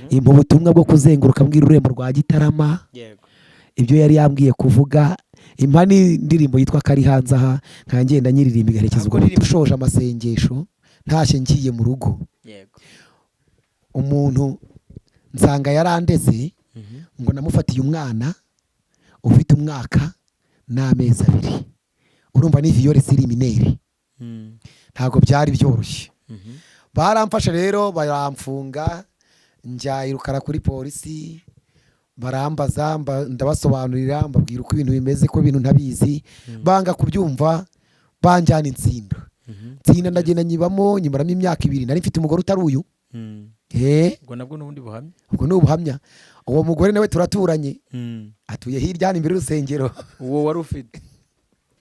Impa ubutumwa bwo kuzenguruka mbwira ururembo rwa Gitarama. Ibyo yari yambwiye kuvuga, impa n'indirimbo yitwa "Kari hanze aha", nkagenda nyiririmba igaherekeza ubwo Ntabwo butumwa. Ushoje amasengesho, ntashye ngiye mu rugo, umuntu nsanga yarandeze ngo namufatiye umwana ufite umwaka n'amezi 2. Urumva ni viol sur mineur. Ntabwo byari byoroshye. Baramfashe rero, baramfunga, njya i Rukara kuri polisi, barambaza, ndabasobanurira, mbabwira uko ibintu bimeze, ko ibintu ntabizi. Banga kubyumva, banjyana Insinda. Nsinda ndagenda nyibamo, nyimaramo imyaka 2. Nari mfite umugore utari uyu. Ubwo nabwo n'ubundi buhamya. Ubwo ni ubuhamya. Uwo mugore nawe turaturanye, atuye hirya hano imbere y'urusengero. Uwo wari ufite?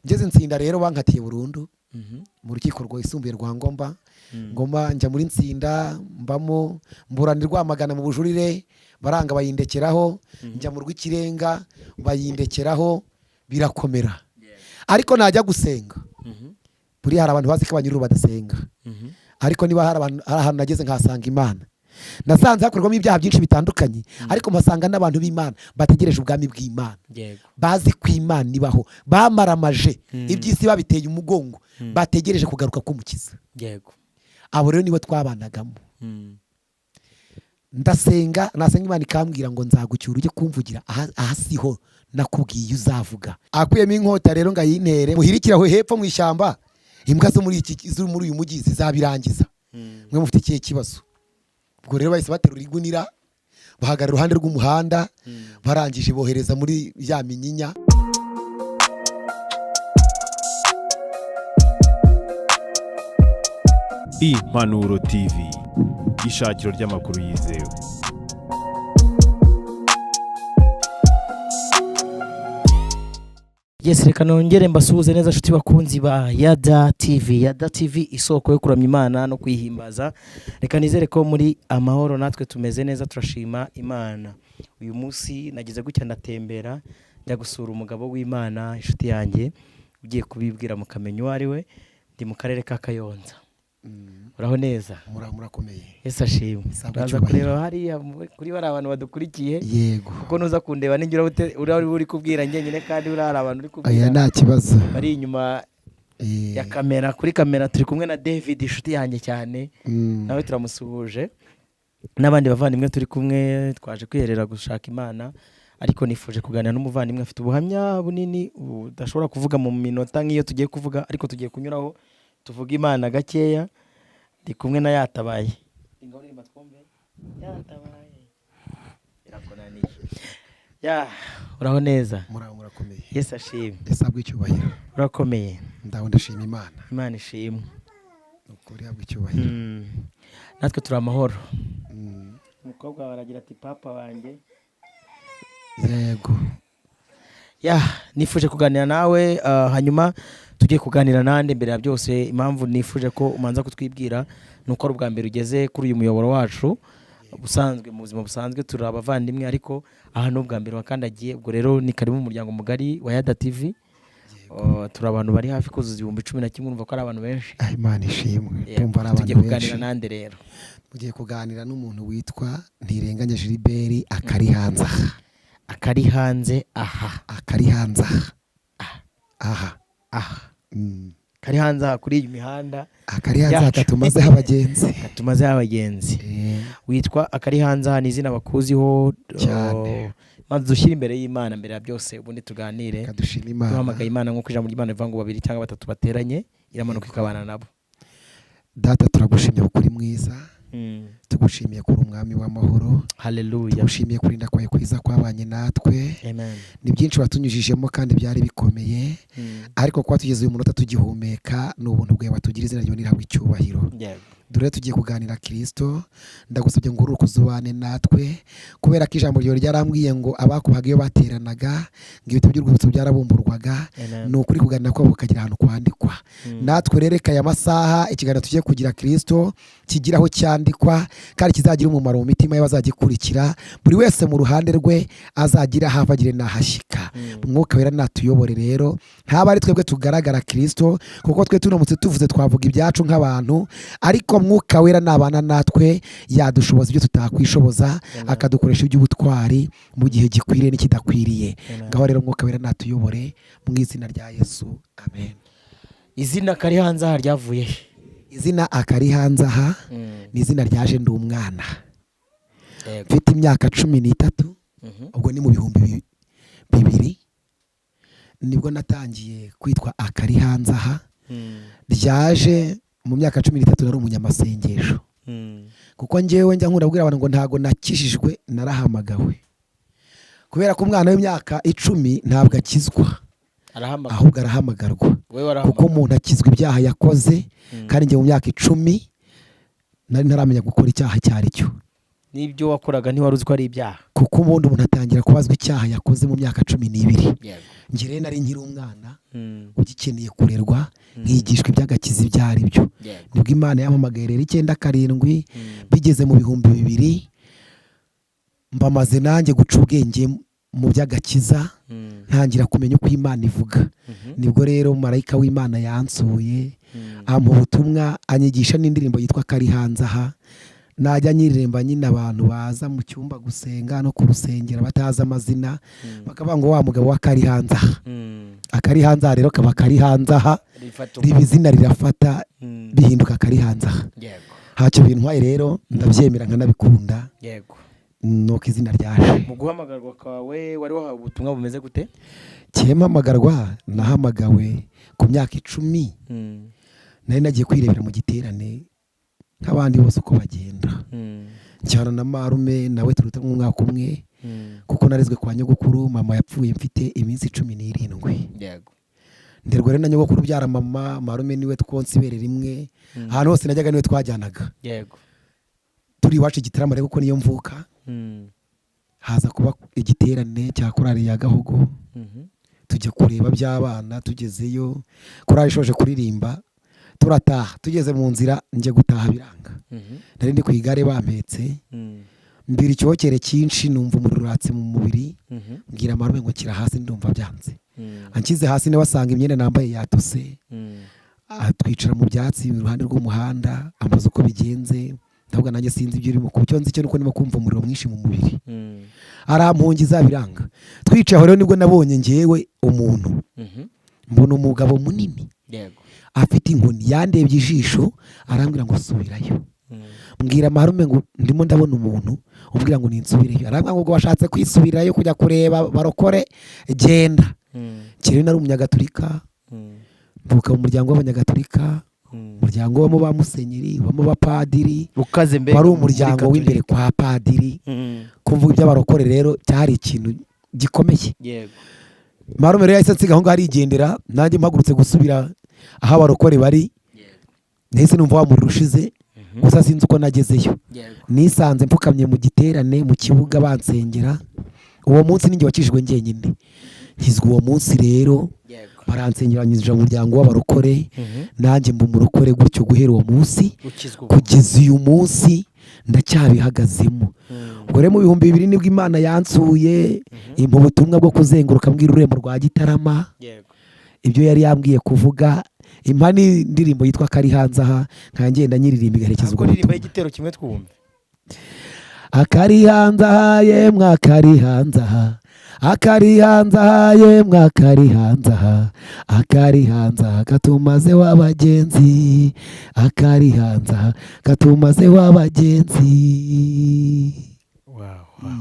Ngeze Nsinda rero, bankatiye burundu mu rukiko rwisumbuye rwa Ngoma. Ngoma, njya muri Nsinda, mbamo, mburana Rwamagana mu bujurire, baranga bayindekeraho. Njya mu rw'ikirenga, bayindekeraho, birakomera. Ariko najya gusenga, buriya hari abantu bazi ko abanyururu badasenga, ariko niba hari abantu, hari ahantu nageze nkahasanga Imana. Nasanze hakorwamo ibyaha byinshi bitandukanye, ariko mpasanga n'abantu b'Imana bategereje ubwami bw'Imana, bazi ko Imana ibaho, bamaramaje, iby'isi babiteye umugongo, bategereje kugaruka k'Umukiza. Abo rero nibo twabanagamo. Ndasenga, nasenga Imana ikambwira ngo nzagucyura ujye kumvugira aha, aha siho nakubwiye uzavuga. Akuyemo inkota rero ngo ayintere, muhirikire aho hepfo mu ishyamba, imbwa zo muri uyu mujyi zizabirangiza. Mwe mufite ikihe kibazo? Ubwo rero bahise baterura igunira, bahagarara iruhande rw'umuhanda, barangije bohereza muri ya minyinya. Impanuro TV, ishakiro ry'amakuru yizewe. Yes, reka nongere mbasuhuze neza, nshuti bakunzi ba Yada TV. Yada TV, isoko yo kuramya Imana no kwihimbaza. Reka nizere ko muri amahoro, natwe tumeze neza, turashima Imana. Uyu munsi nagize gutya ndatembera, njya gusura umugabo w'Imana, inshuti yanjye, ugiye kubibwira mukamenya uwo ari we. Ndi mu karere ka Kayonza. Uraho neza? Murakomeye. Yesu ashimwe. Sabwa Uraza cyubahiro. kureba hariya kuri bariya abantu badukurikiye, Yego. kuko nuza kundeba ninjye uraba uri kubwira njyenyine, kandi uriya hari abantu uri Aya kubwira nta kibazo. bari inyuma ya kamera. Kuri kamera turi kumwe na David, inshuti yanjye cyane. Nawe turamusuhuje n'abandi bavandimwe turi kumwe. Twaje kwiherera gushaka Imana, ariko nifuje kuganira n'umuvandimwe afite ubuhamya bunini budashobora kuvuga mu minota nk'iyo tugiye kuvuga, ariko tugiye kunyuraho tuvuga Imana gakeya. Ndi kumwe na Yatabaye. Ingabo ndirimba twumve Yatabaye. Birakunaniye ya? Uraho neza? Muraho, murakomeye. Yesu ashimwe. Isabwa icyubahiro. Urakomeye? Ndaho, ndashima Imana. Imana ishimwe. Ni ukuri, habwa icyubahiro. Natwe turi amahoro. Umukobwa wawe aragira ati papa wanjye. Yego. Ya, nifuje kuganira nawe, hanyuma tugiye kuganira nande? Mbere ya byose, impamvu nifuje ko umanza kutwibwira ni uko ari ubwa mbere ugeze kuri uyu muyoboro wacu. Ubusanzwe mu buzima busanzwe turi abavandimwe, ariko aha ni ubwa mbere wakandagiye. Ubwo rero ni karibu mu muryango mugari wa Yada TV. Turi abantu bari hafi kuzuza 11,000, urumva ko ari abantu benshi. Ah, Imana ishimwe. Yego, Ndumva ari abantu tugiye kuganira benshi. nande rero? Mugiye kuganira n'umuntu witwa Ntirenganya Gilbert, akari hanze aha. Akari hanze aha. Akari hanze aha, aha. Aha. Kari hanze aha kuri iyi mihanda Akari hanze aha. yacu. Katumazeho abagenzi. Katumazeho abagenzi. Witwa akari hanze aha, ni izina bakuziho? Cyane. Oh, maze dushyire imbere y'Imana mbere ya byose, ubundi tuganire. Kadushima Imana. Duhamagaye Imana, nk'uko ijambo ry'Imana rivuga ngo babiri cyangwa batatu bateranye, iramanuka ikabana nabo. Data, turagushimye kuko uri mwiza. Tugushimiye ko uri umwami w'amahoro. Haleluya. Tugushimiye kurinda kwawe kwiza kwabanye natwe. Amen. Ni byinshi watunyujijemo kandi byari bikomeye, ariko kuba tugeze uyu munota tugihumeka ni ubuntu bwawe watugira. Izina ryawe nirihabwa icyubahiro. Dore tugiye kuganira Kirisito, ndagusabye ngo urukuze ubane natwe, kubera ko ijambo ryawe ryarambwiye ngo abakubahaga iyo bateranaga, ngo ibitabo by'urwibutso byarabumburwaga. Amen. Ni ukuri, kuganira kwabo kukagira ahantu kwandikwa. Natwe rero reka aya masaha, ikiganiro tugiye kugira Kirisito, Kigira aho cyandikwa kandi kizagira umumaro mu mitima y'abazagikurikira. Buri wese mu ruhande rwe azagira aho ava agire n'ahashyika. Umwuka Wera natuyobore rero, ntaba ari twebwe tugaragara Kirisito, kuko twe turamutse tuvuze twavuga ibyacu nk'abantu, ariko Mwuka Wera nabana natwe yadushoboza ibyo tutakwishoboza, akadukoresha iby'ubutwari mu gihe gikwiriye n'ikidakwiriye. Ngaho rero Mwuka Wera natuyobore mu izina rya Yesu, amen. Izina Kari Hanze Aha ryavuye he? Izina Akari Hanze Aha ni izina ryaje ndi umwana, mfite imyaka 13. Ubwo ni mu 2000 nibwo natangiye kwitwa Akari Hanze Aha. Ryaje mu myaka 13, nari umunyamasengesho, kuko njyewe njya nkunda kubwira abantu ngo ntago nakijijwe, narahamagawe, kubera ko umwana w'imyaka 10 ntabwo akizwa. Arahamagara. Ahubwo arahamagarwa. Wowe Kuko warahamagara. umuntu akizwa ibyaha yakoze, kandi njye mu myaka 10 nari ntaramenya gukora icyaha icyo ari cyo. N'ibyo wakoraga ntiwari uzi ko ari ibyaha. Kuko ubundi umuntu atangira kubazwa icyaha yakoze mu myaka 12. Njye rero nari nkiri umwana ugikeneye kurerwa, nkigishwa iby'agakiza ibyo ari byo. Nibwo Imana yampamagaye rero 97, bigeze mu 2000 mbamaze nanjye guca ubwenge mu by'agakiza, ntangira kumenya uko Imana ivuga. Nibwo rero marayika w'Imana yansuye, ampa ubutumwa, anyigisha n'indirimbo yitwa Kari Hanze Aha. Najya nyiririmba nyine, abantu baza mu cyumba gusenga no ku rusengero batazi amazina bakavuga ngo wa mugabo wa Kari Hanze Aha. Akari hanze aha rero kaba kari hanze aha. Rifata. Riba izina, rirafata, bihinduka Kari Hanze Aha. Ntacyo bintwaye rero, ndabyemera nkanabikunda. Nuko izina ryaje. Mu guhamagarwa kwawe wari wahawe ubutumwa bumeze gute? Mpamagarwa, nahamagawe ku myaka 10. Nari nagiye kwirebera mu giterane nk'abandi bose uko bagenda, njyana na marume, nawe turuta nk'umwaka umwe, kuko narezwe kwa nyogokuru. Mama yapfuye mfite iminsi 17. Nderwa rero na nyogokuru ubyara mama. Marume niwe twonsa ibere rimwe, ahantu hose najyaga niwe twajyanaga. Turi iwacu i Gitarama rero, kuko niyo mvuka, haza kuba igiterane cya korali ya Gahogo. Tujya kureba by'abana. Tugezeyo korali ishoje kuririmba, turataha. Tugeze mu nzira njye gutaha biranga. Nari ndi ku igare bampetse, mbira icyokere cyinshi, numva umuriro uratse mu mubiri. Mbwira marume ngo kira hasi, ndumva byanze. Anshyize hasi nawe asanga imyenda nambaye yatose. Twicara mu byatsi iruhande rw'umuhanda, ambaza uko bigenze. Ndavuga nanjye sinzi ibyo urimo, ku cyo nzi cyo nuko ndimo kumva umuriro mwinshi mu mubiri. Arampungiza biranga. Twicaye aho rero nibwo nabonye ngewe umuntu, mbona umugabo munini afite inkoni, yandebye ijisho arambwira ngo subirayo. Mbwira marume ngo ndimo ndabona umuntu umbwira ngo ninsubireyo. Arambwira ngo ubwo washatse kwisubirayo kujya kureba barokore, genda. Kera nari umunyagatulika, mvuka mu muryango w'abanyagatulika, umuryango wabamo ba musenyeri, wabamo abapadiri. Ukaze mbere. Wari umuryango w'imbere kwa padiri. Kuvuga iby'abarokore rero cyari ikintu gikomeye. Marume rero yahise ansiga aho ngaho arigendera. Nanjye mpagurutse gusubira aho abarokore bari, nahise numva wa muriro ushize, gusa sinzi uko nagezeyo. Nisanze mpfukamye mu giterane mu kibuga bansengera. Uwo munsi ninjye wakijijwe njyenyine, nkizwa uwo munsi rero. Baransengera, banyinjira mu muryango w'abarokore, nanjye mba umurokore gutyo guhera uwo munsi. Ukizwa ubwo. Kugeza uyu munsi ndacyabihagazemo. Ubwo rero mu 2000 nibwo Imana yansuye, impa ubutumwa bwo kuzenguruka mbwira ururembo rwa Gitarama ibyo yari yambwiye kuvuga, impa n'indirimbo yitwa Kari Hanze Aha, nkagenda nyiririmba igaherekeza Ntabwo ubwo ndirimbo butumwa. y'igitero kimwe twumve. Akari hanze aha, yemwe akari hanze aha, akari hanze aha, yemwe akari hanze aha, akari hanze aha katumaze w'abagenzi, akari hanze aha katumaze w'abagenzi.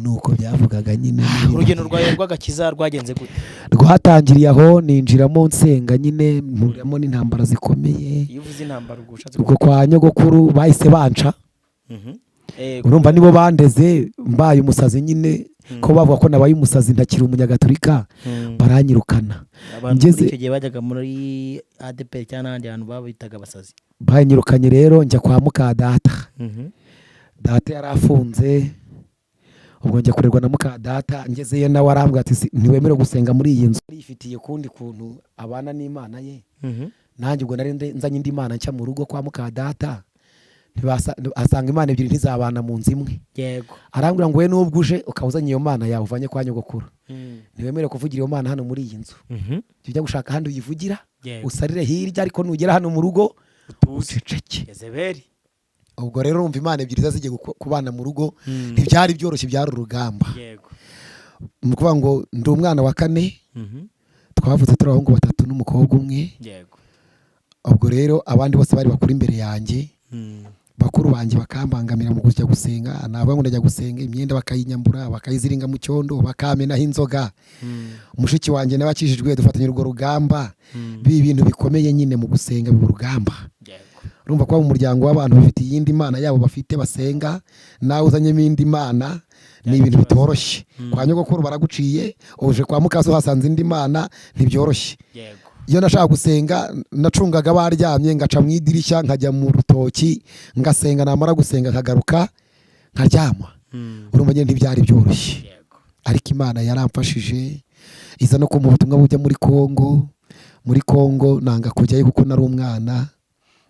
Nuko byavugaga nyine. Urugendo rwawe rw'agakiza rwagenze gute? Rwatangiriye aho, ninjiramo nsenga nyine, mpuriramo n'intambara zikomeye. Iyo uvuze intambara ubwo ushatse Ubwo kwa nyogokuru bahise banca. Urumva nibo bandeze, mbaye umusazi nyine, ko bavuga ko nabaye umusazi ntakiri umunyagatulika, baranyirukana. Abantu muri icyo gihe bajyaga muri ADEPR cyangwa n'ahandi hantu babitaga abasazi. Banyirukanye rero njya kwa muka data. Data yari afunze, ubwo njya kurerwa na muka data. Ngezeyo nawe arambwira ati: "Ntiwemerewe gusenga muri iyi nzu." Yifitiye ukundi kuntu abana n'Imana ye. Nanjye ubwo nari nzanye indi mana nshya mu rugo kwa muka data. Asanga imana ebyiri ntizabana mu nzu imwe. Arambwira ngo we nubwo uje ukaba uzanye iyo mana yawe uvanye kwa nyogokuru, ntiwemerewe kuvugira iyo mana hano muri iyi nzu. Jya ujya gushaka ahandi uyivugira, usarire hirya, ariko nugera hano mu rugo utuze. Uceceke. Yezebeli. Ubwo rero urumva imana ebyiri ziba zigiye kubana mu rugo, ntibyari byoroshye, byari urugamba. Ni ukuvuga ngo ndi umwana wa kane. Twavutse turi abahungu batatu n'umukobwa umwe. Ubwo rero abandi bose bari bakuru imbere yanjye, bakuru banjye bakambangamira mu kujya gusenga. Navuga ngo ndajya gusenga, imyenda bakayinyambura, bakayiziringa mu cyondo, bakamenaho inzoga. Mushiki wanjye nawe akijijwe, dufatanya urwo rugamba. Biba ibintu bikomeye nyine, mu gusenga biba urugamba. Urumva kuba mu muryango w'abantu bafite iyindi mana yabo bafite basenga, nawe uzanyemo indi mana, ni ibintu bitoroshye. Kwa nyogokuru baraguciye, uje kwa mukaso uhasanze indi mana, ntibyoroshye. Iyo nashaka gusenga nacungaga baryamye, ngaca mu idirishya nkajya mu rutoki ngasenga, namara gusenga nkagaruka nkaryama. Urumva nyine ntibyari byoroshye. Ariko Imana yaramfashije, iza no kumpa ubutumwa bujya muri Kongo. Muri Kongo nanga kujyayo kuko nari umwana,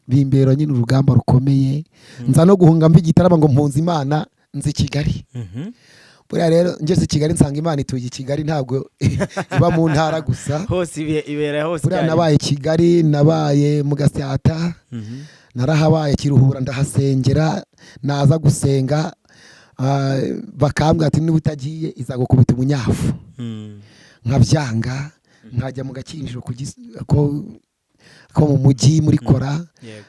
bimbera nyine urugamba rukomeye. Nza no guhunga mva i Gitarama ngo mpunze Imana, nzi Kigali. Buriya rero ngeze i Kigali nsanga Imana ituye i Kigali, ntabwo iba mu ntara gusa. Hose ibera hose Buriya icyarimwe. nabaye Kigali, nabaye mu Gasyata, narahabaye, Kiruhura ndahasengera. Naza gusenga, bakambwira ati niba utagiye izagukubita umunyafu. Nkabyanga, nkajya mu Gakinjiro ko mu mujyi muri Kora,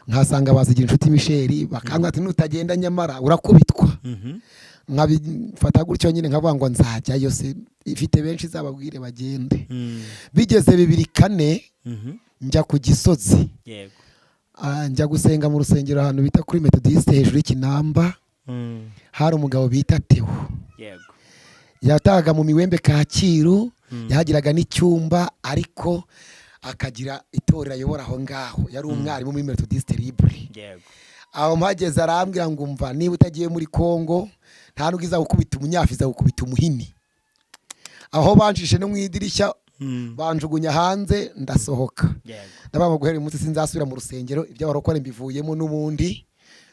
nkasanga bazigira inshuti Misheri, bakambwira ati nutagenda nyamara urakubitwa. Nkabifata gutyo nyine, nkavuga ngo nzajyayo se, ifite benshi izababwire bagende. Bigeze 2004, njya ku Gisozi. Njya gusenga mu rusengero ahantu bita kuri Metodiste hejuru y'Ikinamba. Hari umugabo bita Teo. Yatahaga mu Miwembe Kacyiru. Yahagiraga n'icyumba, ariko akagira itorero ayobora aho ngaho. Yari umwarimu muri Metodiste Libre. Aho mpageze arambwira ngo umva, niba utagiye muri Kongo nta nubwo izagukubita umunyafu, izagukubita umuhini. Aho banjishe no mu idirishya, banjugunya hanze, ndasohoka. Ndavuga ngo guhera uyu munsi sinzasubira mu rusengero, ibyo abarokore mbivuyemo n'ubundi.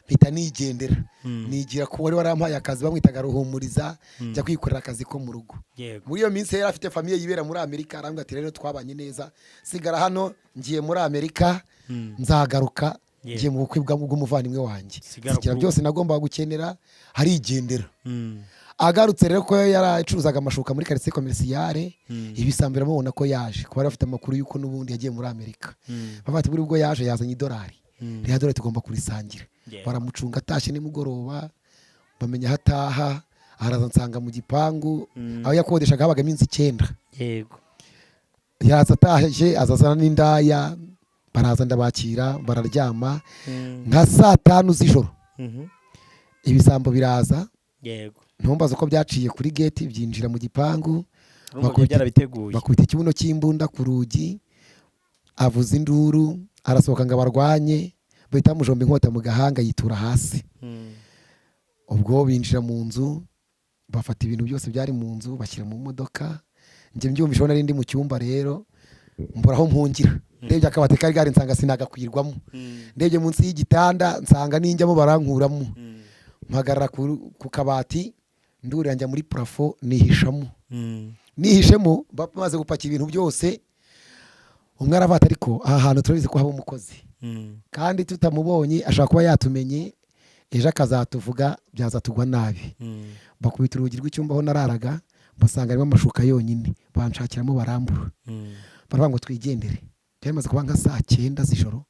Mpita nigendera, nigira ku wari warampaye akazi, bamwitaga Ruhumuriza, njya kwikorera akazi ko mu rugo. Muri iyo minsi yari afite famille yibera muri Amerika. Arambwira ati rero twabanye neza, sigara hano, ngiye muri Amerika, nzagaruka. Ngiye mu bukwe bw'umuvandimwe wanjye. Sigara Sigira byose nagombaga gukenera, harigendera. Agarutse rero, ko yaracuruzaga amashuka muri quartier commerciale, ibisambo biramubona ko yaje, kuba bari bafite amakuru y'uko n'ubundi yagiye muri Amerika. Bavuga ati buri bwo yaje yazanye idolari, ririya dolari tugomba kurisangira. Baramucunga atashye nimugoroba, bamenya aho ataha, araza nsanga mu gipangu. Aho yakodeshaga habagamo inzu 9. Yaza atashye, azazana n'indaya, baraza ndabakira, bararyama. Nka saa 5 z'ijoro ibisambo biraza. Ntumbaze uko byaciye kuri gate byinjira mu gipangu. Urumva byari byarabiteguye. Bakubita ikibuno cy'imbunda ku rugi, avuza induru, arasohoka ngo abarwanye, bahita bamujomba inkota mu gahanga, yitura hasi. Ubwo binjira mu nzu, bafata ibintu byose byari mu nzu, bashyira mu modoka. Njye mbyumvishe nari ndi mu cyumba rero, mbura aho mpungira. Ndebye akabati kari gahari nsanga sinagakwirwamo. Ndebye munsi y'igitanda nsanga ninjyamo barankuramo. Mpagarara ku kabati, ndurira njya muri plafond, nihishamo. Nihishemo, bamaze gupakira ibintu byose, umwe aravuga ati ariko aha hantu turabizi ko haba umukozi, kandi tutamubonye ashobora kuba yatumenye, ejo akazatuvuga, byazatugwa nabi. Bakubita urugi rw'icyumba aho nararaga, basanga harimo amashuka yonyine, banshakiramo barambura. Baravuga ngo twigendere. Byari bimaze kuba nka saa 9 z'ijoro.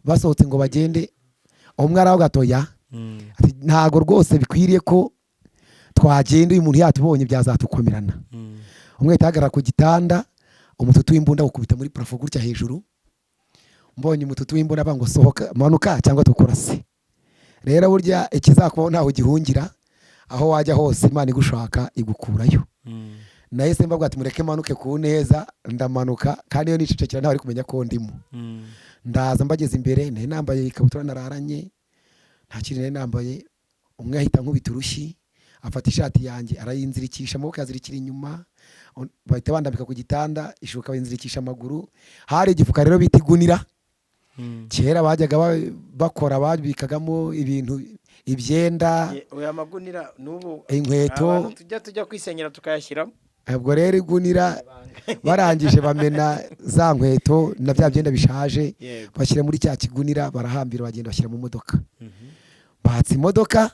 Basohotse ngo bagende, umwe aravuga ati oya, ati ntago rwose bikwiriye ko twagenda, uyu muntu yatubonye byazatukomerana. Umwe ahita ahagarara ku gitanda, umututu w'imbunda awukubita muri plafond gutya hejuru. Mbonye umututu w'imbunda avuga ngo sohoka, manuka cyangwa tukurase. Rero burya ikizakubaho ntaho ugihungira, aho wajya hose Imana igushaka igukurayo. Nahise mbabwira ati mureke manuke ku neza. Ndamanuka, kandi iyo nicecekera ntawe ari kumenya ko ndimo. Ndaza mbageze imbere, nari nambaye ikabutura nararanye, nta kintu nari nambaye. Umwe ahita ankubita urushyi, afata ishati yanjye arayinzirikisha amaboko, yazirikira inyuma, bahita bandambika ku gitanda, ishuka bayinzirikisha amaguru. Hari igifuka rero bita igunira. Kera bajyaga bakora, babikagamo ibintu, ibyenda, Oya, amagunira n'ubu inkweto. Abantu tujya kwisenyera tukayashyiramo. Ubwo rero igunira barangije bamena za nkweto na bya byenda bishaje, bashyira muri cya kigunira, barahambira, bagenda bashyira mu modoka, batsa imodoka,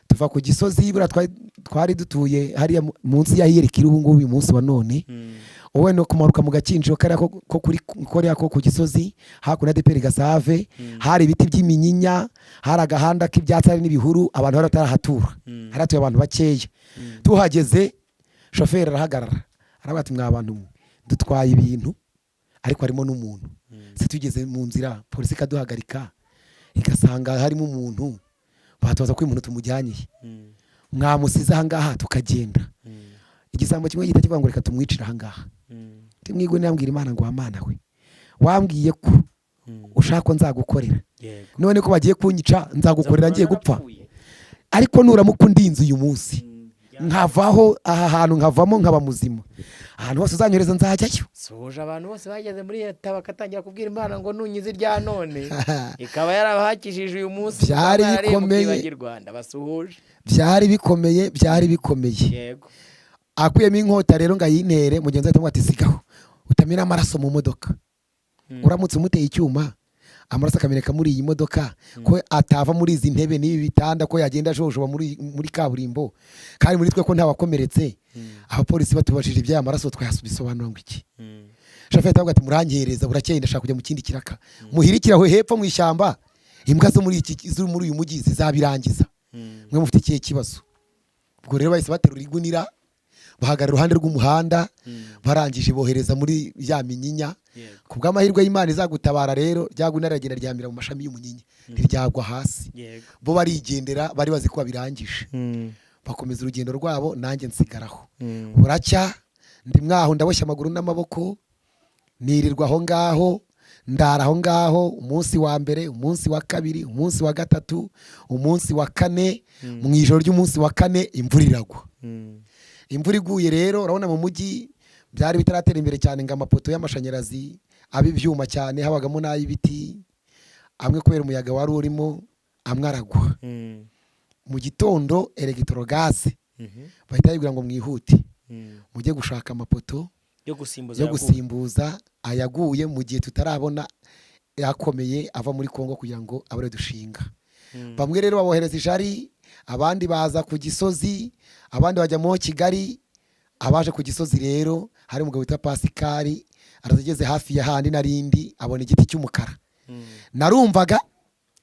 tuva ku Gisozi. Buriya twari dutuye hariya munsi ya hiyerikiri ubu ngubu uyu munsi wa none. Wowe no kumanuka mu Gakinjiro kariya ko kuri koriya ko ku Gisozi, hakuno ya ADEPR Gasave, hari ibiti by'iminyinya, hari agahanda k'ibyatsi, hari n'ibihuru, abantu bari batarahatura, hari hatuye abantu bakeya. Tuhageze shoferi arahagarara, aravuga ati: "Mwa bantu mwe, dutwaye ibintu ariko harimo n'umuntu. Se tugeze mu nzira polisi ikaduhagarika igasanga harimo umuntu, batubaza ko uyu muntu tumujyanye, mwamusize ahangaha tukagenda?" Igisambo kimwe gihita kivuga ngo: "Reka tumwicire ahangaha." Timwigwe yambwira Imana ngo: "Wa Mana we, wambwiye ko ushaka ko nzagukorera, none ko bagiye kunyica, nzagukorera ngiye gupfa? Ariko nuramuka undinze uyu munsi nkavaho aha hantu, nkavamo nkaba muzima, ahantu hose uzanyohereza nzajyayo." Soje abantu bose bageze muri leta bagatangira kubwira Imana ngo: "Nunyize irya none", ikaba yarabahakishije uyu munsi. Byari mukaba mwarariye bikomeye. mukibagirwa. Ndabasuhuje. Byari bikomeye, byari bikomeye. Akuyemo inkota rero ngo ayintere, mugenzi we ahita amubwira ati: "Sigaho utamena amaraso mu modoka. Uramutse umuteye icyuma, amaraso akameneka muri iyi modoka, ko atava muri izi ntebe n'ibi bitanda, ko yagenda ajojoba muri kaburimbo, kandi muri twe ko ntawakomeretse, abapolisi batubajije iby'aya maraso twabisobanura ngo iki?" Shoferi aravuga ati: "Murankereza, burakeye, ndashaka kujya mu kindi kiraka. Muhirikire aho hepfo mu ishyamba, imbwa zo muri uyu mujyi zizabirangiza. Mwe mufite ikihe kibazo?" Ubwo rero bahise baterura igunira, bahagarara iruhande rw'umuhanda, barangije bohereza muri ya minyinya. Ku bw'amahirwe y'Imana izagutabara rero, rya gunira riragenda ryamira mu mashami y'umunyinya, ntiryagwa hasi. Bo barigendera, bari bazi ko babirangije, bakomeza urugendo rwabo, nanjye nsigaraho. Buracya ndi mwaho, ndaboshye amaguru n'amaboko, nirirwa aho ngaho, ndara aho ngaho umunsi wa mbere, umunsi wa kabiri, umunsi wa gatatu, umunsi wa kane. Mu ijoro ry'umunsi wa kane imvura iragwa. Imvura iguye rero, urabona mu mujyi byari bitaratera imbere cyane ngo amapoto y'amashanyarazi abe ibyuma cyane, habagamo n'ay'ibiti amwe. Kubera umuyaga wari urimo, amwe aragwa. Mu gitondo Electrogaz bahita babibwira ngo: "Mwihute mujye gushaka amapoto yo gusimbuza yo ayaguye. gusimbuza ayaguye, mu gihe tutarabona akomeye ava muri Kongo kugira ngo abe ariyo dushinga." Bamwe rero babohereza ijari, abandi baza ku Gisozi, abandi bajya mu Kigali. Abaje ku Gisozi rero, hari umugabo witwa Pasikari, araza, ageze hafi ya handi narindi abona igiti cy'umukara. Narumvaga,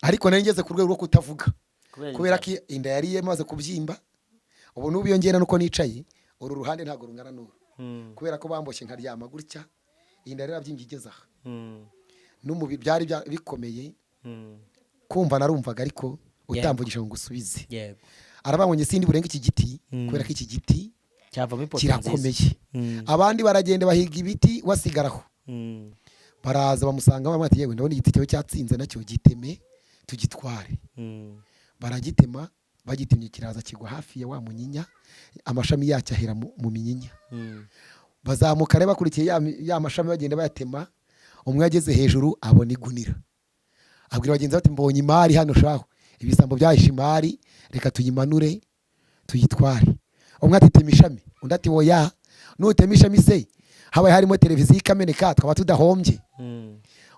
ariko nari ngeze ku rwego rwo kutavuga kubera ko inda yari yamaze kubyimba. Ubu n'ubu iyo ngenda nuko nicaye, uru ruhande ntabwo rungana n'uru, kubera ko bamboshye nkaryama gutya, inda yari yarabyimbye igeze aha n'umubiri byari bikomeye. Kumva narumvaga, ariko utamvugisha ngo ngusubize. Arababonye sindi burenga iki giti, kubera ko iki giti cyavamo ipoto nziza. kirakomeye. Abandi baragenda bahiga ibiti, wasigaraho. Baraza bamusanga, bamwe ati: "Yewe, ndabona igiti cyawe cyatsinze, nacyo giteme tugitware." Baragitema, bagitemye kiraza kigwa hafi ya wa munyinya, amashami yacyo ahera mu minyinya. Bazamuka rero bakurikiye ya mashami, bagenda bayatema. Umwe ageze hejuru abona igunira, abwira bagenzi be ati: "Mbonye imari hano shaho, ibisambo byahishe imari, reka tuyimanure tuyitware." Umwe ati: "Tema ishami." Undi ati: "Oya, nutema ishami se habaye harimo televiziyo ikameneka twaba tudahombye?"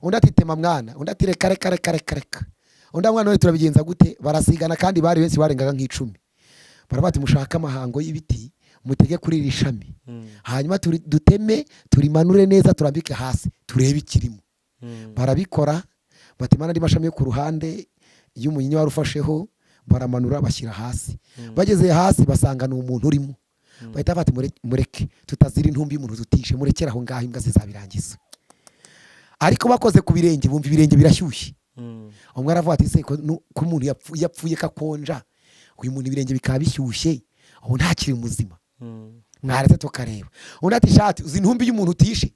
Undi ati: "Tema mwana." Undi ati: "Reka, reka, reka, reka, reka." Undi mwana we, turabigenza gute? Barasigana, kandi bari benshi, barengaga nk'icumi. Baravuga ati: "Mushake amahango y'ibiti mutege kuri iri shami, hanyuma duteme turimanure neza, turambike hasi, turebe ikirimo." Barabikora, batema n'andi mashami yo ku ruhande y'umunyinya wari ufasheho, baramanura bashyira hasi. Bageze hasi basanga ni umuntu urimo. Bahita bati: "Mureke tutazira intumbi y'umuntu tutishe, murekere aho ngaho, imbwa zizabirangiza." Ariko bakoze ku birenge bumva ibirenge birashyushye. Umwe aravuga ati: "Se ko umuntu yapfuye kakonja, uyu muntu ibirenge bikaba bishyushye, ubu ntakiri muzima? Mwaretse tukareba." Undi ati: "Shati uzi intumbi y'umuntu utishe,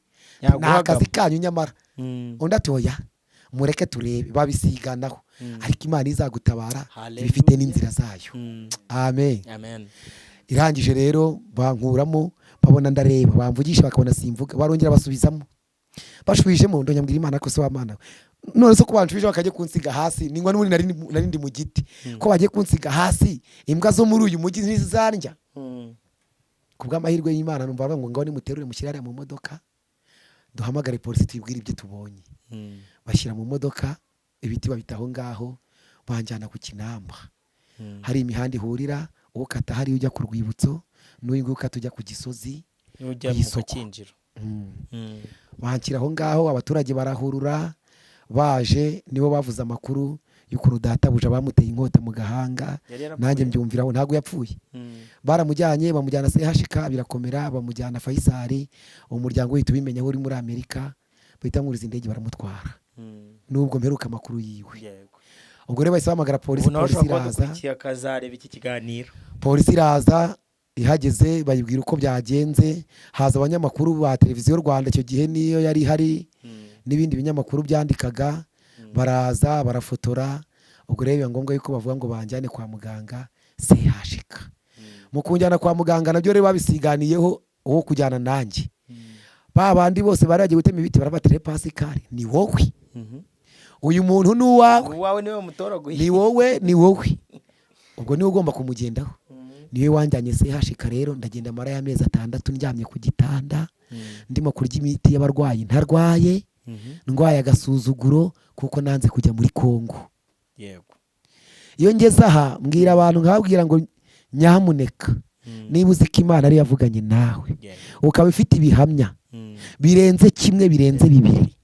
ni Yaguhagama. akazi kanyu nyamara." Undi ati: "Oya, mureke turebe." Babisiganaho, ariko Imana izagutabara Hallelujah. ibifite n'inzira zayo. Amen. Amen. Irangije rero bankuramo, babona ndareba, bamvugisha bakabona simvuga, barongera basubizamo. Bashubijemo ndongera mbwira Imana ko se wa Mana we, None se ko banshubije bakajya kunsiga hasi, ningwa n'ubundi nari ndi mu giti, ko bagiye kunsiga hasi, imbwa zo muri uyu mujyi ntizizandya? Ku bw'amahirwe y'Imana, numva bavuga ngo: "Ngaho nimuterure, mushyire hariya mu modoka, duhamagare polisi tuyibwire ibyo tubonye." Bashyira mu modoka, ibiti babita aho ngaho, banjyana ku Kinamba. Hari imihanda ihurira, ukata hariya ujya ku rwibutso, n'uyu nguyu ukata ujya ku Gisozi, ujya ku mu isoko. Gakinjiro. Banshyira aho ngaho, abaturage barahurura baje, nibo bavuze amakuru y'ukuntu databuja bamuteye inkota mu gahanga. Yari yarapfuye? Nanjye mbyumviraho. Ntabwo yapfuye. Baramujyanye, bamujyana CHK, birakomera, bamujyana Faisal. Umuryango uhita ubimenya aho uri muri Amerika, bahita bamwuriza indege, baramutwara. Nubwo mperuka amakuru yiwe. Ubwo rero bahise bahamagara polisi. Ubu nawe Polisi ushobora kuba iraza. dukurikiye akazareba iki kiganiro. Polisi iraza, ihageze bayibwira uko byagenze. Haza abanyamakuru ba Televiziyo Rwanda, icyo gihe niyo yari ihari, n'ibindi binyamakuru byandikaga, baraza barafotora. Ubwo rero biba ngombwa yuko bavuga ngo banjyane kwa muganga CHK. Mu kunjyana kwa muganga nabyo rero babisiganiyeho uwo kujyana nanjye. Ba bandi bose bari bagiye gutema ibiti barabatire: "Pascal, ni wowe, uyu muntu ni uwawe." Uwawe niwe mutoraguye. "Ni wowe, ni wowe, ubwo niwe ugomba kumugendaho." Niwe wanjyanye CHK. Rero ndagenda, mara y'amezi 6 ndyamye ku gitanda, ndimo kurya imiti y'abarwayi ntarwaye, ndwaye agasuzuguro kuko nanze kujya muri Kongo. Iyo ngeze aha mbwira abantu, nkababwira ngo: "Nyamuneka, niba uzi ko Imana ariyo yavuganye nawe, ukaba ufite ibihamya birenze kimwe, birenze bibiri,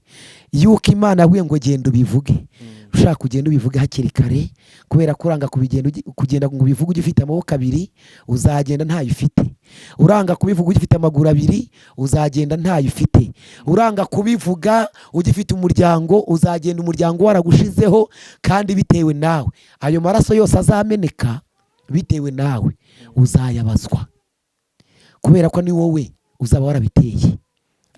yuko Imana yabwiye ngo genda ubivuge, ushaka kugenda ubivuge hakiri kare, kubera ko uranga kubigenda kugenda ngo ubivuge ugifite amaboko abiri, uzagenda ntayo ufite. Uranga kubivuga ugifite amaguru abiri, uzagenda ntayo ufite. Uranga kubivuga ugifite umuryango, uzagenda umuryango waragushizeho, kandi bitewe nawe. Ayo maraso yose azameneka bitewe nawe uzayabazwa, kubera ko ni wowe uzaba warabiteye.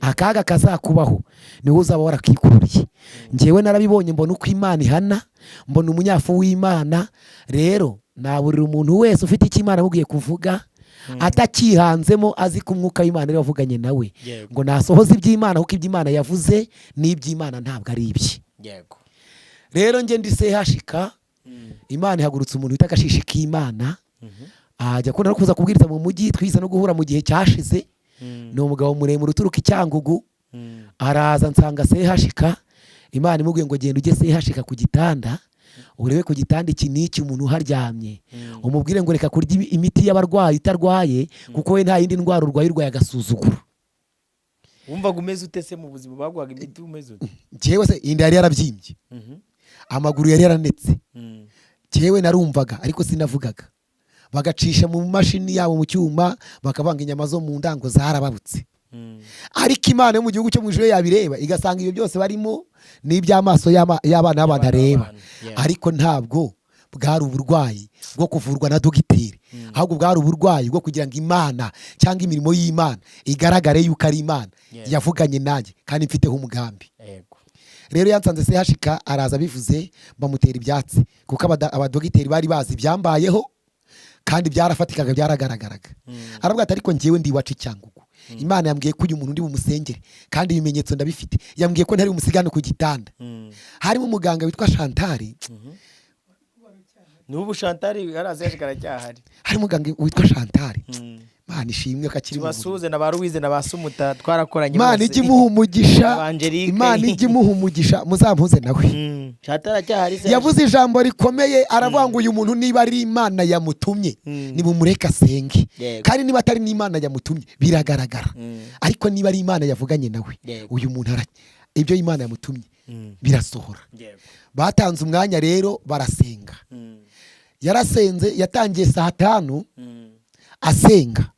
Akaga kazakubaho ni wowe uzaba warakikururiye." Njyewe narabibonye, mbona uko Imana ihana, mbona umunyafu w'Imana. Rero naburira umuntu wese ufite icyo Imana amubwiye kuvuga atakihanzemo, azi ko umwuka w'Imana ariwe wavuganye nawe, ngo nasohoze iby'Imana, kuko iby'Imana yavuze n'iby'Imana, ntabwo ari ibye. Rero njye ndi CHK, Imana ihagurutsa umuntu wita Agashishi k'Imana, ajya akunda no kuza kubwiriza mu mujyi, twiza no guhura mu gihe cyashize. Ni umugabo muremure uturuka i Cyangugu. Araza nsanga CHK, Imana imubwiye ngo: "Genda ujye CHK ku gitanda, urebe ku gitanda iki n'iki, umuntu uharyamye, umubwire ngo reka kurya imiti y'abarwayi utarwaye, kuko we nta yindi ndwara urwaye, urwaye agasuzuguro." Wumvaga umeze ute se mu buzima? Baguhaga imiti umeze ute? Njyewe se, inda yari yarabyimbye, amaguru yari yaranetse. Njyewe narumvaga ariko sinavugaga, bagacisha mu mashini yabo mu cyuma, bakavanga inyama zo mu ndango zarababutse. Ariko Imana yo mu gihugu cyo mu ijuru yabireba, igasanga ibyo byose barimo n'iby'amaso y'abana b'abantu areba. Ariko ntabwo bwari uburwayi bwo kuvurwa na dogiteri, ahubwo bwari uburwayi bwo kugira ngo Imana cyangwa imirimo y'Imana igaragare yuko ari Imana yavuganye nanjye kandi mfiteho umugambi. Rero yansanze CHK, araza abivuze, bamutera ibyatsi, kuko abadogiteri bari bazi ibyambayeho kandi byarafatikaga, byaragaragaraga. Aravuga ati: "Ariko njyewe ndi iwacu i Cyangugu, Imana yambwiye ko uyu muntu ndi bumusengere, kandi ibimenyetso ndabifite, yambwiye ko ntari bumusigane ku gitanda." Harimo umuganga witwa Chantal. N'ubu Chantal yaraza yaje, karacyahari. Harimo umuganga witwa Chantal, Imana ishimwe ko akiri mu buzima. Tubasuhuze na ba Louise na ba Sumuta twarakoranye Imana bose. ijye imuha umugisha. Aba Angelique. Imana ijye imuha umugisha, muzampuze nawe. Chantal aracyahari se? Yavuze ijambo rikomeye, aravuga ngo: "Uyu muntu niba ari Imana yamutumye, nimumureke asenge." Kandi niba atari n'Imana yamutumye, biragaragara. Ariko niba ari Imana yavuganye nawe, uyu muntu ibyo Imana yamutumye birasohora. Batanze umwanya rero, barasenga. Yarasenze, yatangiye saa 5 asenga,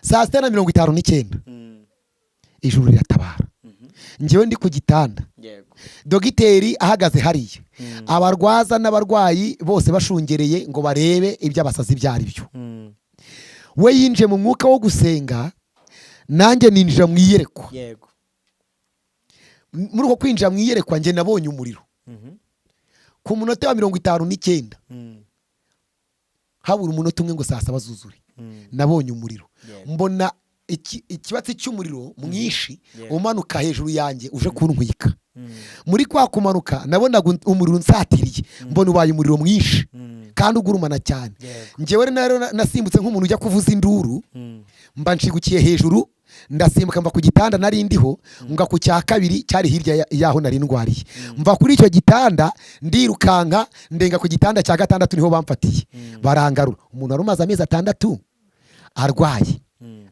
saa 6 na 59 ijuru riratabara. Njyewe ndi ku gitanda, dogiteri ahagaze hariya, abarwaza n'abarwayi bose bashungereye ngo barebe ibyo abasazi ibyo ari byo. We yinjiye mu mwuka wo gusenga, nanjye ninjira mu iyerekwa. Muri uko kwinjira mu iyerekwa, njye nabonye umuriro ku munota wa 59, habura umunota umwe ngo saa 7 zuzure. Nabonye umuriro, mbona ikibatsi cy'umuriro mwinshi umanuka hejuru yanjye uje kuntwika. Muri kwa kumanuka nabonaga umuriro unsatiriye, mbona ubaye umuriro mwinshi kandi ugurumana cyane. Njyewe rero nasimbutse nk'umuntu ujya kuvuza induru, mba nshigukiye hejuru, ndasimbuka mva ku gitanda nari ndiho, nga ku cya kabiri cyari hirya y'aho nari ndwariye. Mva kuri icyo gitanda ndirukanka, ndenga ku gitanda cya gatandatu, niho bamfatiye barangarura. Umuntu wari umaze amezi 6 arwaye,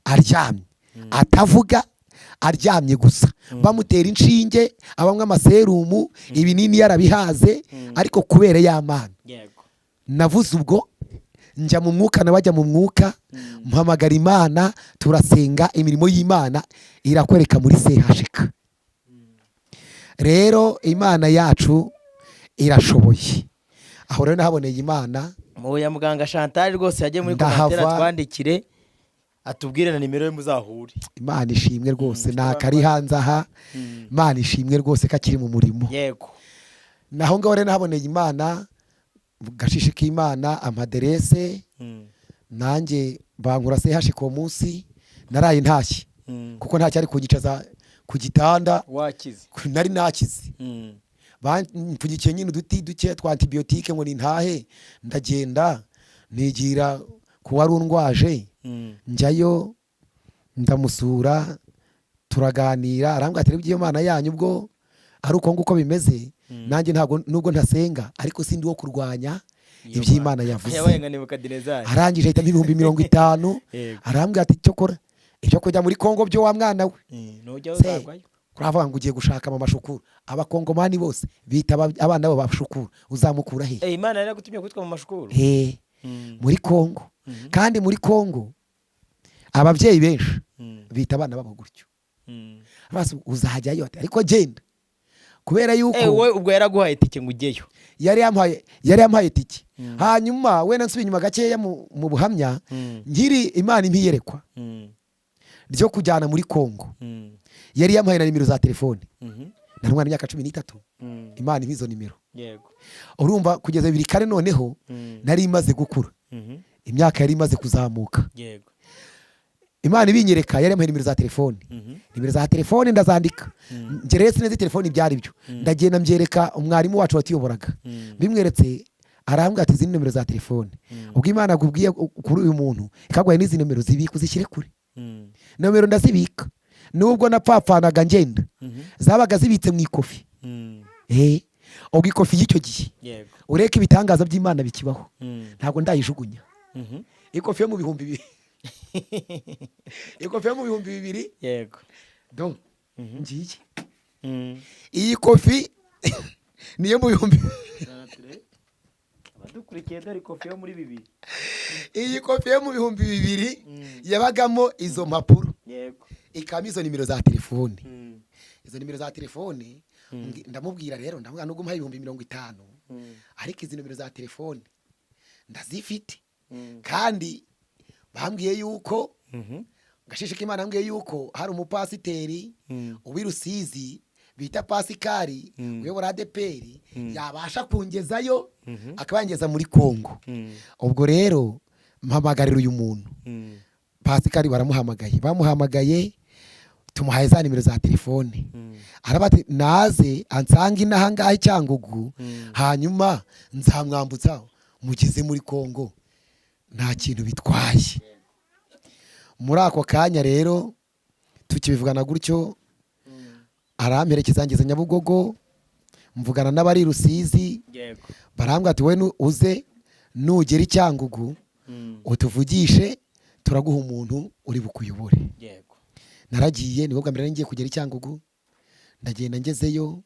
aryamye, atavuga, aryamye gusa, bamutera inshinge, abanywa amaserumu, ibinini yarabihaze, ariko kubera ya Mana navuze ubwo njya mu mwuka, nawe ajya mu mwuka, mpamagara Imana, turasenga, imirimo y'Imana irakwereka muri CHK. Rero Imana yacu irashoboye. Aho rero nahaboneye Imana. Muya muganga Chantal rwose yagiye muri Ndahava. commentaire, atwandikire, atubwire na nimero ye muzahure. Imana ishimwe rwose, nta kari hanze aha. Imana ishimwe rwose ko akiri mu murimo. Naho ngaho rero nahaboneye Imana, gashishi k'Imana, amaderese nanjye bankura CHK. Uwo munsi naraye ntashye kuko nta cyari kunyicaza ku gitanda. Wakize. Nari nakize. Bampfunyikiye nyine uduti duke twa antibiyotike ngo nintahe. Ndagenda nigira ku wari undwaje, njyayo ndamusura, turaganira, arambwira ati: "Rero Imana yanyu ubwo ari uko nguko bimeze, nanjye ntabwo, nubwo ntasenga, ariko sindi wo kurwanya iby'Imana yavuze." Yabaye nka Nebukadinezari. Arangije ahitamo 50,000. Arambwira ati: "Cyokora ibyo kujya muri Kongo byo, wa mwana we, Nujya Se, uzagwayo. kuravuga ngo ugiye gushaka mama Shukuru, Abakongomani bose bita abana babo bashukuru, uzamukura he?" Eh, Imana yari yagutumye kwitwa mu mashukuru. He muri Kongo. Kandi muri Kongo ababyeyi benshi bita abana babo gutyo. Basi uzajyayo ati, ariko genda kubera yuko Eh, wowe ubwo yaraguhaye itike ngo ujyeyo? Yari yampaye itike. Hanyuma wenda nsubiye inyuma gakeya mu buhamya, nkiri Imana impiyerekwa ryo kujyana muri Kongo, yari yampaye na nimero za telefone. Nari umwana imyaka 13, Imana impa izo nimero. Urumva kugeza 2004 noneho nari imaze gukura, imyaka yari imaze kuzamuka. Imana ibinyereka, yari yampaye nimero za telefone. Nimero za telefone ndazandika. Njye rero sinzi telefone ibyo ari byo. Ndagenda mbyereka umwarimu wacu watuyoboraga. Bimweretse arambwira ati: "Izi ni nimero za telefone. Ubwo Imana akubwiye kuri uyu muntu, ikaguhaye n'izi nimero, zibika uzishyire kure." Nomero ndazibika, nubwo napfapfanaga ngenda, zabaga zibitse mu ikofi. Eh, ubwo ikofi y'icyo gihe, ureke ibitangaza by'Imana bikibaho, ntabwo ndayijugunya. Ikofi yo mu 2000, ikofi yo mu 2000. Donc ngiye, iyi kofi niyo mu bihumbi Abadukurikiye, dore ikofi yo muri 2000. Iyi kofi yo mu 2000 yabagamo izo mpapuro, ikabamo izo nimero za telefone. Izo nimero za telefone, ndamubwira rero, ndamubwira: "Nubwo umuhaye 50,000, ariko izi nimero za telefone ndazifite, kandi bambwiye yuko gashishe k'Imana yambwiye yuko hari umupasiteri uw'i Rusizi bita Pasikari, uyobora ADEPR, yabasha kungezayo, akaba yangeza muri Kongo. Ubwo rero mpamagarira uyu muntu Pasikari." Baramuhamagaye, bamuhamagaye, tumuhaye za nimero za telefone. Araba ati: "Naze ansange inaha ngaha i Cyangugu, hanyuma nzamwambutsa mugeze muri Kongo, nta kintu bitwaye." Muri ako kanya rero tukibivugana gutyo, aramperekeza ngeze Nyabugogo, mvugana n'abari i Rusizi. Barambwira ati: "We uze nugera i Cyangugu utuvugishe, turaguha umuntu uri bukuyobore." Naragiye, nibwo bwa mbere nari ngiye kugera i Cyangugu. Ndagenda, ngezeyo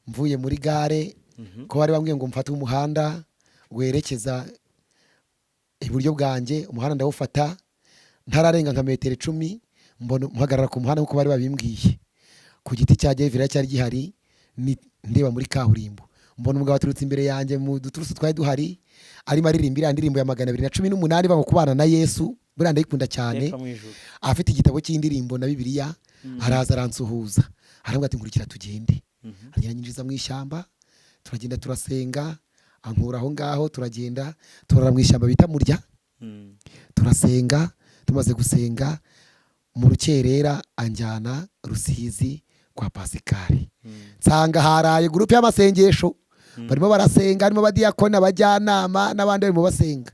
mvuye muri gare, ko bari bambwiye ngo mfate umuhanda werekeza iburyo bwanjye. Umuhanda ndawufata, ntararenga nka metero 10 mbona mpagarara ku muhanda nk'uko bari babimbwiye, ku giti cya gereveriya cyari gihari. Ndeba muri kaburimbo, mbona umugabo aturutse imbere yanjye mu duturusu twari duhari, arimo aririmba iriya ndirimbo ya 218 banga kubana na Yesu, buriya ndayikunda cyane. Hepfo mu ijuru. Afite igitabo cy'indirimbo na Bibiliya. Araza aransuhuza, arambwira ati: "Nkurikira tugende." Aragenda anyinjiza mu ishyamba, turagenda turasenga, ankura aho ngaho, turagenda turara mu ishyamba bita Murya. Turasenga, tumaze gusenga mu rukerera anjyana Rusizi. Kwa Pasikari nsanga haraye groupe y'amasengesho, barimo barasenga, harimo abadiyakoni, abajyanama n'abandi barimo basenga.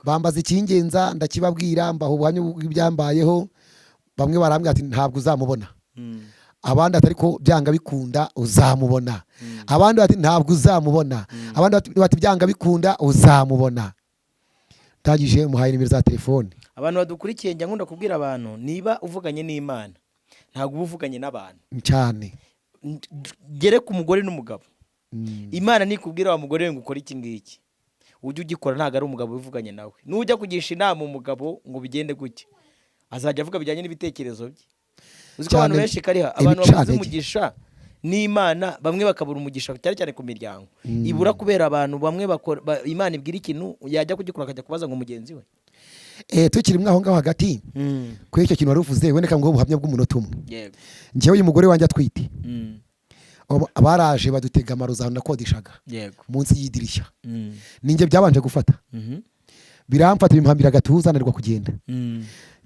Bambaza ikingenza, ndakibabwira, mbaha ubuhamya bw'ibyambayeho. Bamwe barambwira ati: "Ntabwo uzamubona." Abandi ati: "Ariko byanga bikunda uzamubona." Abandi bati: "Ntabwo uzamubona." Abandi bati: "Byanga bikunda uzamubona." Ndangije muhaye nimero za telefone. Abantu badukurikiye, njya nkunda kubwira abantu: niba uvuganye n'Imana, ntabwo uba uvuganye n'abantu. Cyane. Gere ku mugore n'umugabo. Imana nikubwira: "Wa mugore we, ngo ukore iki ngiki," ujye ugikora. Ntabwo ari umugabo wivuganye nawe. Nujya kugisha inama umugabo ngo bigende gutya, azajya avuga bijyanye n'ibitekerezo bye. Uzi ko abantu Cyane. benshi kariha abantu babuze Ibicantege. umugisha n'Imana, bamwe bakabura umugisha cyane cyane ku miryango ibura kubera abantu bamwe bakora Imana ibwira ikintu, yajya kugikora akajya kubaza ngo mugenzi we. Tukiri mwaho ngaho hagati kuri icyo kintu wari uvuze, wendeka ngo ubuhamya bw'umunota umwe. Yego. Njyewe uyu mugore wanjye atwite, baraje badutega amarozi ahantu nakodeshaga, munsi y'idirishya. Ninjye byabanje gufata, biramfata, bimpambira agatuza, nanirwa kugenda.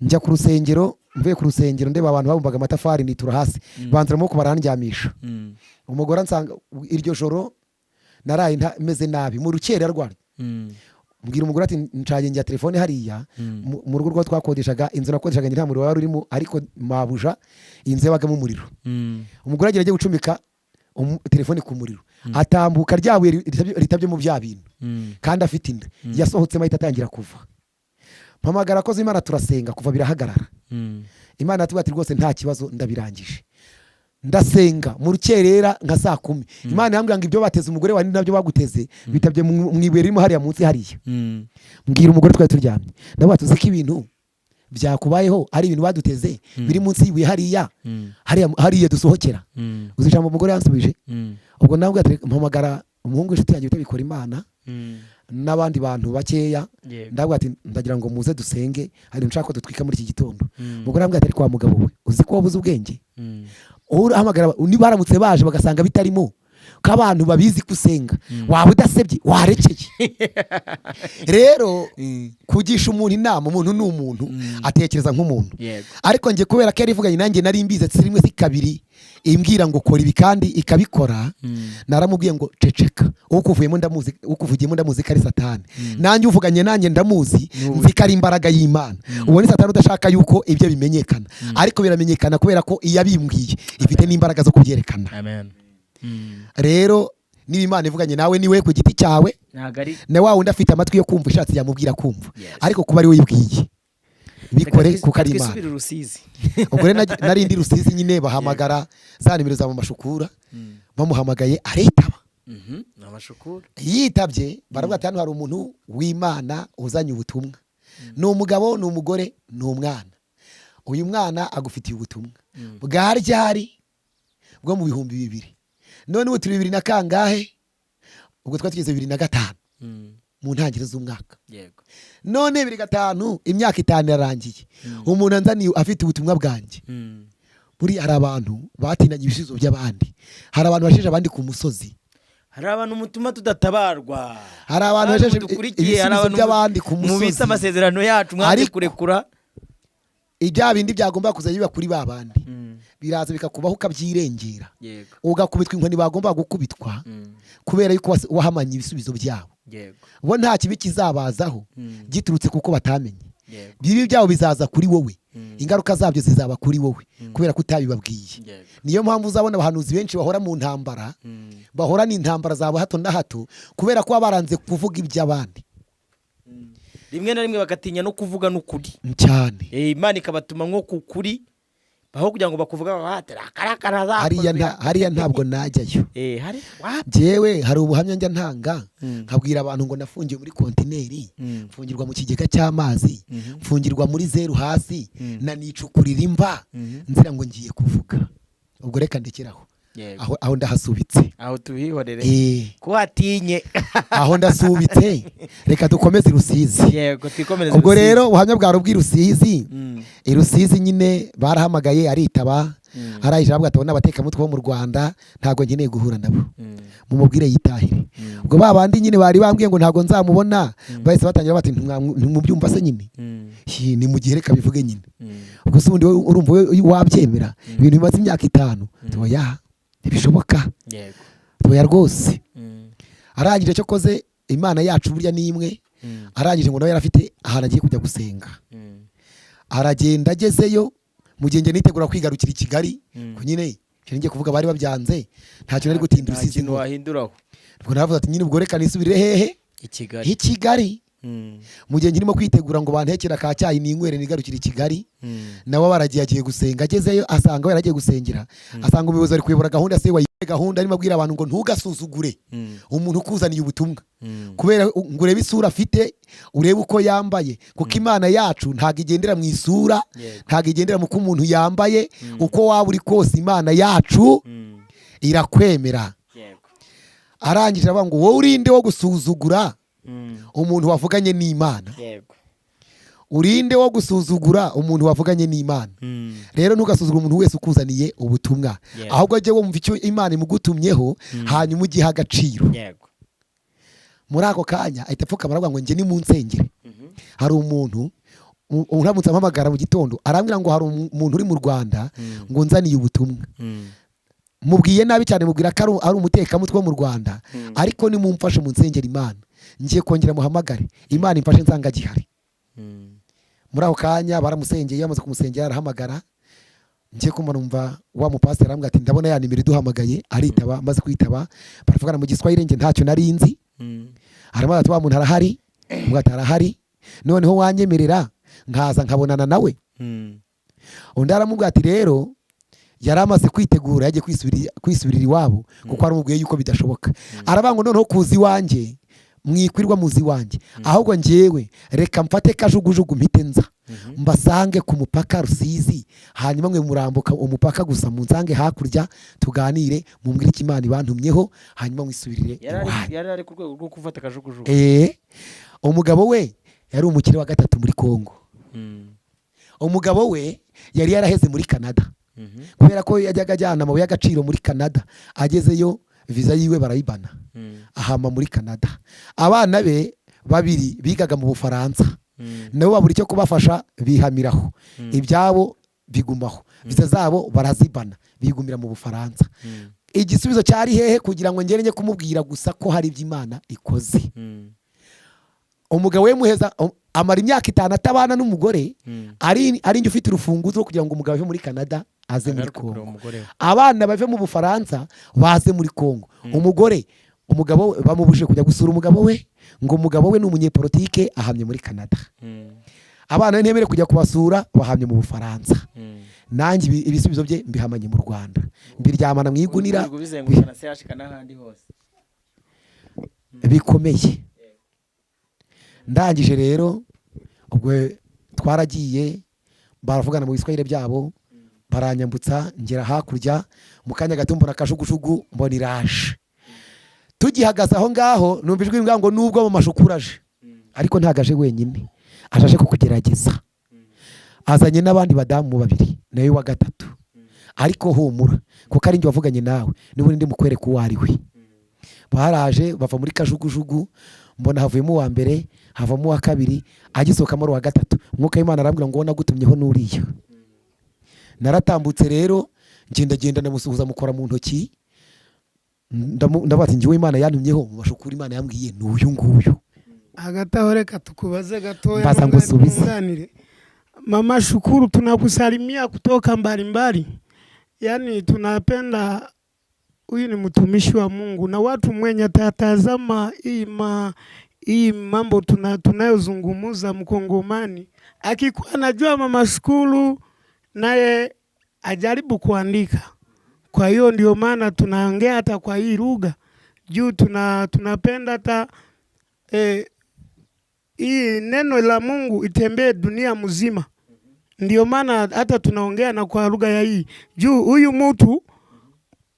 Njya ku rusengero, mvuye ku rusengero ndeba abantu babumbaga amatafari, nitura hasi, banzira amaboko barandyamisha. Umugore ansanga iryo joro naraye meze nabi mu rukerera rwaryo. Mbwira umugore ati: "Ncanye njya telefone hariya." Mu rugo rwo twakodeshaga, inzu nakodeshaga njye nta muriro wari urimo, ariko mabuja inzu yabagamo umuriro. Umugore agira ajya gucumika telefone ku muriro, atambuka rya buye ritabye mu bya bintu, kandi afite inda. Yasohotsemo ahita atangira kuva. Mpamagara akoze Imana, turasenga, kuva birahagarara. Imana yatubwiye ati: "Rwose nta kibazo, ndabirangije." Ndasenga mu rukerera nka saa 10, Imana yambwira ngo ibyo bateze umugore wawe ni nabyo baguteze, bitabye mu ibuye ririmo hariya munsi hariya. Mbwira umugore twari turyamye, ndavuga: "Tuzi ko ibintu byakubayeho ari ibintu baduteze biri munsi y'ibuye hariya, hariya hariya dusohokera." Uzi ijambo umugore yansubije? Ubwo nawe ati: "Mpamagara umuhungu w'inshuti yanjye bita Bikora Imana n'abandi bantu bakeya." Ndavuga ati: "Ndagira ngo muze dusenge, hari ibintu nshaka ko dutwika muri iki gitondo." Umugore arambwira ati: "Ariko wa mugabo we, uzi ko wabuze ubwenge? Urahamagara, niba baramutse baje bagasanga bitarimo, ko abantu babizi ko usenga, waba udasebye? Warekeye." Rero kugisha umuntu inama, umuntu ni umuntu, atekereza nk'umuntu. Ariko njye kubera ko yari ivuganye nanjye, nari mbizi si rimwe si kabiri imbwira ngo kora ibi kandi ikabikora. Naramubwiye ngo: "Ceceka, ukuvuyemo ndamuzi, ukuvugiyemo ndamuzi ko ari Satani. Nanjye uvuganye nanjye ndamuzi, nzi ko ari imbaraga y'Imana. Uwo ni Satani udashaka yuko ibyo bimenyekana, ariko biramenyekana kubera ko iyo abimbwiye ifite n'imbaraga zo kubyerekana." Amen. Rero niba Imana ivuganye nawe, niwe ku giti cyawe, Ntabwo ari na wa wundi afite amatwi yo kumva, ushatse yamubwira kumva. Ariko kuba ari we uyibwiye, bikore kuko ari Imana. Twisubire Rusizi. Ubwo rero nari ndi Rusizi nyine, bahamagara za nimero za Mama Shukura. Bamuhamagaye aritaba. Ni amashukura. Yitabye, baravuga ati: "Hano hari umuntu w'Imana uzanye ubutumwa, ni umugabo, ni umugore, ni umwana. Uyu mwana agufitiye ubutumwa bwa ryari?" Bwo mu 2000. None ubu turi bibiri na kangahe? Ubwo twari tugeze 2005, mu ntangiriro z'umwaka. None 2005, imyaka 5 irarangiye, umuntu anzaniye afite ubutumwa bwanjye. Buriya hari abantu batinanye ibisubizo by'abandi, hari abantu basheje abandi ku musozi. Hari abantu mutuma tudatabarwa. Hari abantu basheje mudukurikiye, hari ibisubizo abantu by'abandi ku mubitse musozi. amasezerano yacu mwanze kurekura. Ibya bindi byagomba kuzajya biba kuri ba bandi biraza bikakubaho, ukabyirengera, ugakubitwa inkoni bagomba gukubitwa, kubera yuko wahamanye ibisubizo byabo. Bo nta kibi kizabazaho giturutse kuko batamenye. Bibi byabo bizaza kuri wowe, ingaruka zabyo zizaba kuri wowe kubera ko utabibabwiye. Niyo mpamvu uzabona abahanuzi benshi bahora mu ntambara, bahorana intambara za hato na hato, kubera ko baba baranze kuvuga iby'abandi. Rimwe na rimwe bagatinya no kuvuga n'ukuri. Cyane. Imana ikabatuma nko ku kuri, aho kugira ngo bakuvuga bati: Hariya ntabwo najyayo. Hari wapi? Njyewe hari ubuhamya njya ntanga, nkabwira abantu ngo nafungiwe muri kontineri, mfungirwa mu kigega cy'amazi, mfungirwa muri zeru hasi, nanicukurira imva nzira ngo ngiye kuvuga. Ubwo reka ndekeraho. Aho ndahasubitse. Aho tubihorere. Ko watinye. Aho ndasubitse, reka dukomeze i Rusizi. Yego, twikomereze. Ubwo Rusizi. rero ubuhamya bwari ubw'i Rusizi. I Rusizi nyine barahamagaye aritaba. Arangije aravuga ati, "Abo ni abatekamutwe bo mu Rwanda, ntabwo nkeneye guhura nabo, mumubwire yitahire." Ubwo ba bandi nyine bari bambwiye ngo ntabwo nzamubona bahise batangira bati, "Ntimubyumva se nyine? Hi, ni mu gihe reka bivuge nyine." Ubwo se ubundi wowe urumva wowe wabyemera, ibintu bimaze imyaka 5? Oya, ntibishoboka. Oya rwose. Arangije, cyo koze Imana yacu burya ni imwe. Arangije ngo nawe yari afite ahantu agiye kujya gusenga. Aragenda, agezeyo mu gihe njye nitegura kwigarukira i Kigali, ko nyine icyo ngiye kuvuga bari babyanze, ntacyo nari gutinda. Nta Urusizi kintu ngo wahinduraho. Ubwo naravuze ati, "Nyine ubwo reka nisubire hehe?" I Kigali. I Kigali. Mu gihe nkirimo kwitegura ngo bantekere ka cyayi ninywere nigarukire i Kigali, nabo baragiye, agiye gusenga. Agezeyo asanga we yaragiye gusengera, asanga umuyobozi ari kuyobora gahunda, se wayiye gahunda, arimo abwira abantu ngo ntugasuzugure umuntu ukuzaniye ubutumwa kubera ngo urebe isura afite, urebe uko yambaye, kuko Imana yacu ntabwo igendera mu isura, ntabwo igendera mu ko umuntu yambaye. Uko waba uri kose, Imana yacu irakwemera. Arangije avuga ngo, "Wowe urinde wo gusuzugura umuntu wavuganye n'Imana? Urinde wo gusuzugura umuntu wavuganye n'Imana? Rero ntugasuzugure umuntu wese ukuzaniye ubutumwa, ahubwo ujye wumva icyo Imana imugutumyeho, hanyuma ugihe agaciro." Muri ako kanya ahita apfukama, aravuga ngo, "Njye ni mu nsengere, hari umuntu uramutse ampamagara mu gitondo, arambwira ngo hari umuntu uri mu Rwanda ngo nzaniye ubutumwa. Mubwiye nabi cyane, mubwira ko ari umutekamutwe wo mu Rwanda, ariko nimumfashe mu nsengero Imana, ngiye kongera muhamagare, Imana imfashe nsanga gihari." Muri ako kanya baramusengeye, bamaze kumusengera arahamagara. Ngiye kumva numva wa mupasiteri arambwira ati, "Ndabona ya nimero iduhamagaye." Aritaba, amaze kwitaba baravugana mu Giswahili, njye ntacyo nari nzi. Aramubaza ati, "Wa muntu arahari?" Amubaza ati, "Arahari. Noneho wanyemerera nkaza nkabonana nawe?" Undi aramubwira ati, rero yari amaze kwitegura, yagiye kwisubirira iwabo kuko aramubwiye yuko bidashoboka. Aravuga ngo, "Noneho kuza iwanjye, mwikwirwa muzi iwanjye, ahubwo njyewe reka mfate kajugujugu mpite nza mbasange ku mupaka Rusizi, hanyuma mwe murambuka umupaka gusa, munsange hakurya tuganire, mumbwire icyo Imana ibantumyeho, hanyuma mwisubirire Yari ari iwanyu." Yari ari ku rwego rwo gufata akajugujugu. Umugabo we yari umukire wa gatatu muri Kongo. Umugabo we yari yaraheze muri Canada kubera ko yajyaga ajyana amabuye y'agaciro muri Canada. Agezeyo viza yiwe barayibana, ahama muri Canada. Abana be babiri bigaga mu Bufaransa, nabo babura icyo kubafasha, bihamiraho, ibyabo bigumaho, viza zabo barazibana, bigumira mu Bufaransa. Igisubizo cyari hehe kugira ngo ngere njye kumubwira gusa ko hari ibyo Imana ikoze? Umugabo we muheza amara imyaka 5 atabana n'umugore, ari njye ufite urufunguzo kugira ngo umugabo ave muri Canada aze muri Agaruke kureba Kongo, umugore we. abana bave mu Bufaransa baze muri Kongo. Umugore, umugabo we bamubujije kujya gusura umugabo we, ngo umugabo we ni umunyepolitike ahamye muri Canada. Abana be ntiyemere kujya kubasura, bahamye mu Bufaransa. Nanjye ibisubizo bye mbihamanye mu Rwanda, mbiryamana mu igunira. Uri kubizenguruka na CHK n'ahandi hose. Bikomeye. Ndangije rero ubwo twaragiye, baravugana mu biswahili byabo, baranyambutsa ngera hakurya. Mu kanya gato mbona akajugujugu, mbona iraje. Tugihagaze aho ngaho numva ijwi rimbwira ngo, "Nubwo mu mashukuru aje, ariko ntabwo aje wenyine, aje aje kukugerageza, azanye n'abandi badamu babiri nawe wa gatatu, ariko humura kuko ari njye wavuganye nawe, niba ndi mukwereka uwo ari we." Baraje bava muri kajugujugu, mbona havuyemo uwa mbere, havamo uwa kabiri, agisohokamo ari uwa gatatu. Umwuka w'Imana arambwira ngo, "Uwo nagutumyeho n'uriya." Naratambutse rero, ngenda genda, ndamusuhuza, mukora mu ntoki, ndabaza ati, "Njyewe Imana yantumyeho mu mashukuru, Imana yambwiye ni uyu nguyu." Hagati aho reka tukubaze gatoya. Mbaza ngo usubize. Nunganire. Mama Shukuru, tunakusalimia kutoka mbalimbali, yaani tunapenda, huyu ni mtumishi wa Mungu na watu mwenye atatazama hii mambo tunayozungumuza Mkongomani akikuwa anajua Mama Shukuru naye ajaribu kuandika. Kwa hiyo ndio maana tunaongea hata kwa hii lugha juu tunapenda hata hii neno la Mungu itembee dunia mzima. Ndio maana hata tunaongea na kwa lugha ya hii juu huyu mtu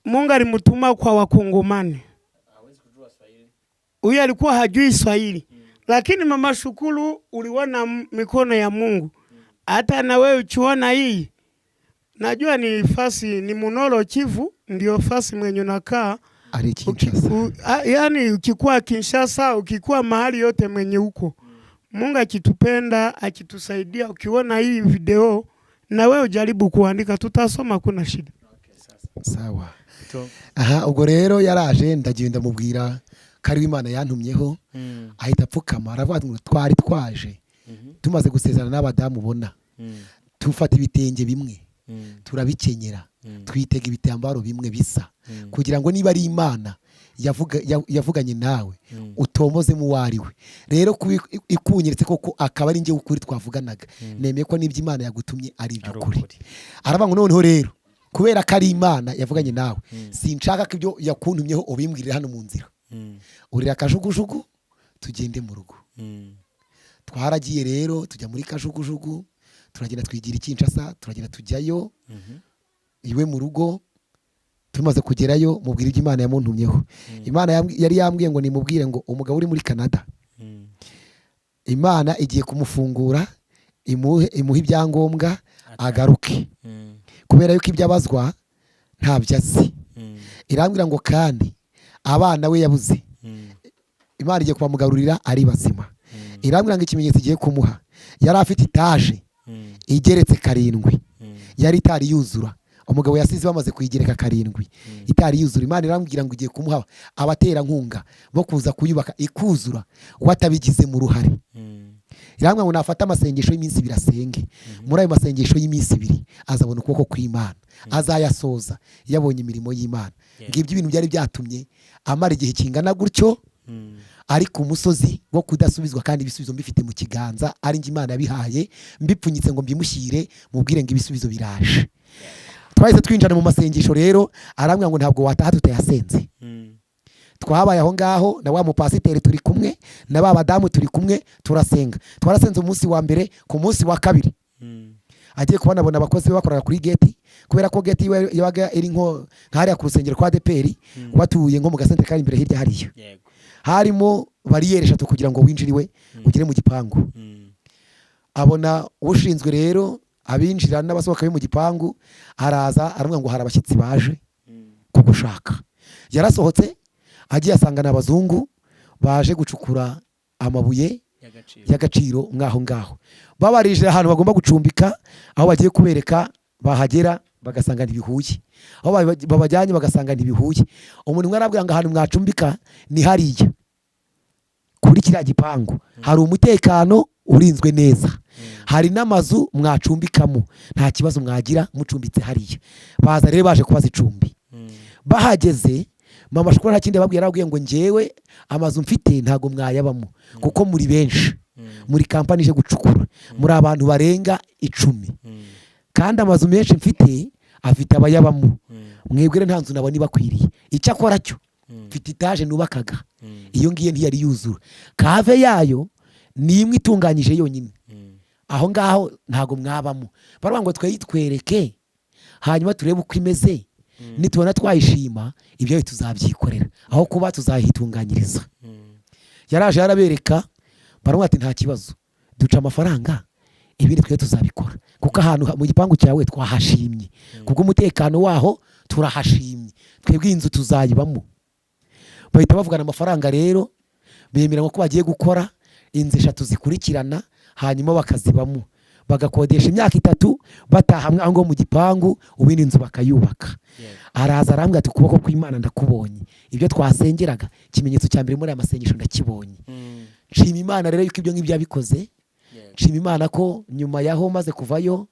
Mungu alimtuma kwa Wakongomani. Huyu alikuwa hajui Swahili, lakini Mama Shukuru uliona mikono ya Mungu. Hata na wewe ukiona hii Najua ni fasi ni Munoro Kivu, ndio fasi mwenye nakaa Ari Kinshasa. Yaani ukikuwa Kinshasa, ukikuwa mahali yote mwenye huko, Mungu akitupenda akitusaidia, ukiona hii video na wewe ujaribu kuandika, tutasoma, kuna shida. Sawa. Aha, ubwo rero yaraje, ndagenda mubwira ko ari Imana yantumyeho, ahita apfukama aravuga ngo twari twaje tumaze gusezerana n'abadamu ubona, tufata ibitenge bimwe turabikenyera, twitega ibitambaro bimwe bisa, kugira ngo niba ari Imana yavuganye nawe utomozemo uwo ari we. Rero kuba ikunyeretse koko akaba ari njye w'ukuri twavuganaga, nemeye ko n'ibyo Imana yagutumye ari iby'ukuri. Aravuga ngo noneho rero kubera ko ari Imana yavuganye nawe, sinshaka ko ibyo yakuntumyeho ubimbwirira hano mu nzira, urira akajugujugu tugende mu rugo. Twaragiye rero tujya muri kajugujugu, turagenda twigira i Kinshasa, turagenda tujyayo iwe mu rugo. Tumaze kugerayo mubwira ibyo Imana yamuntumyeho. Imana yari yambwiye ngo nimubwire ngo umugabo uri muri Canada, Imana igiye kumufungura imuhe ibyangombwa agaruke, kubera yuko ibyo abazwa ntabyo azi. Irambwira ngo kandi abana we yabuze, Imana igiye kubamugarurira ari bazima. Irambwira ngo ikimenyetso igiye kumuha, yari afite itaje igeretse karindwi, yari itari yuzura, umugabo yasize bamaze kuyigereka karindwi itari yuzura. Imana irambwira ngo igiye kumuha abaterankunga bo kuza kuyubaka ikuzura watabigizemo uruhare. Irambwira ngo nafata amasengesho y'iminsi 2 asenge, muri ayo masengesho y'iminsi 2 azabona ukuboko kw'Imana, azayasoza yabonye imirimo y'Imana. Ngibyo ibintu byari byatumye amara igihe kingana gutyo ari ku musozi wo kudasubizwa, kandi ibisubizo mbifite mu kiganza, ari njye Imana yabihaye, mbipfunyitse ngo mbimushyire mubwire ngo ibisubizo biraje. Twahise twinjira mu masengesho rero, arambwira ngo ntabwo wataha tutayasenze. Twabaye aho ngaho na wa mupasiteri turi kumwe na ba badamu turi kumwe, turasenga. Twarasenze umunsi wa mbere, ku munsi wa kabiri agiye kubonabona abakozi be bakoraga kuri geti, kubera ko geti iwe yabaga iri nko nk'hariya ku rusengero kwa ADEPR, batuye nko mu gasentere kari imbere hirya hariya, harimo bariyeri 3 kugira ngo winjire iwe ugere mu gipangu. Abona ushinzwe rero abinjira n'abasohoka mu gipangu, araza aramubwira ngo hari abashyitsi baje kugushaka. Yarasohotse agiye asanga ni abazungu baje gucukura amabuye y'agaciro mwaho ngaho, babarije ahantu bagomba gucumbika, aho bagiye kubereka bahagera bagasanga ntibihuye, aho babajyanye bagasanga ntibihuye. Umuntu umwe arabwira ngo ahantu mwacumbika ni hariya kuri kiriya gipangu, hari umutekano urinzwe neza, hari n'amazu mwacumbikamo, nta kibazo mwagira mucumbitse hariya. Baza rero baje kubaza icumbi. Bahageze mama Shukuru nta kindi yababwiye, yarababwiye ngo njyewe amazu mfite ntago mwayabamo kuko muri benshi, muri kampani ije gucukura, muri abantu barenga 10, kandi amazu menshi mfite afite abayabamo, mwebwe rero nta nzu nabona ibakwiriye. Icyakora cyo mfite itaje nubakaga, iyo ngiyo ntiyari yuzura, cave yayo ni imwe itunganyije yonyine, aho ngaho ntago mwabamo. Baravuga ngo tweyitwereke hanyuma turebe uko imeze, nitubona twayishima ibyo tuzabyikorera, aho kuba tuzahitunganyiriza. Yaraje yarabereka, baravuga ati nta kibazo, duca amafaranga ibindi twe tuzabikora, kuko ahantu mu gipangu cyawe twahashimye, kubwo umutekano waho turahashimye, twebwe iyi nzu tuzayibamo. Bahita bavugana amafaranga rero, bemera ko bagiye gukora inzu 3 zikurikirana, hanyuma bakazibamo bagakodesha imyaka 3, bataha hamwe aho ngaho mu gipangu, ubundi inzu bakayubaka. Araza arambwira ati ukuboko kw'Imana ndakubonye, ibyo twasengeraga ikimenyetso cya mbere muri aya masengesho ndakibonye. Nshima Imana rero yuko ibyo ngibyo yabikoze. Nshima Imana ko nyuma yaho maze kuvayo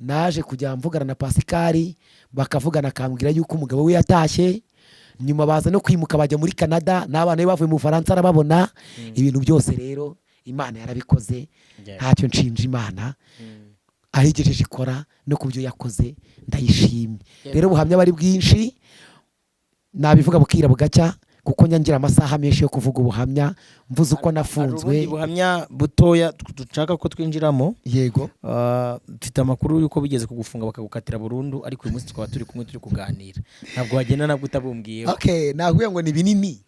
naje kujya mvugana na Pasikari, bakavugana akambwira yuko umugabo we yatashye, nyuma baza no kwimuka bajya muri Canada, n'abana be bavuye mu Bufaransa arababona. Ibintu byose rero Imana yarabikoze, ntacyo nshinja Imana, aho igejeje ikora no ku byo yakoze ndayishimye. Rero ubuhamya bari bwinshi, nabivuga bukira bugacya, kuko nyangira amasaha menshi yo kuvuga ubuhamya mvuze uko nafunzwe. Hari ubundi buhamya butoya dushaka ko twinjiramo. Yego. Mfite amakuru y'uko bigeze kugufunga bakagukatira burundu, ariko uyu munsi tukaba turi kumwe turi kuganira, ntabwo wagenda nabwo utabumbwiyeho. Okay, nakubwiye ngo ni binini.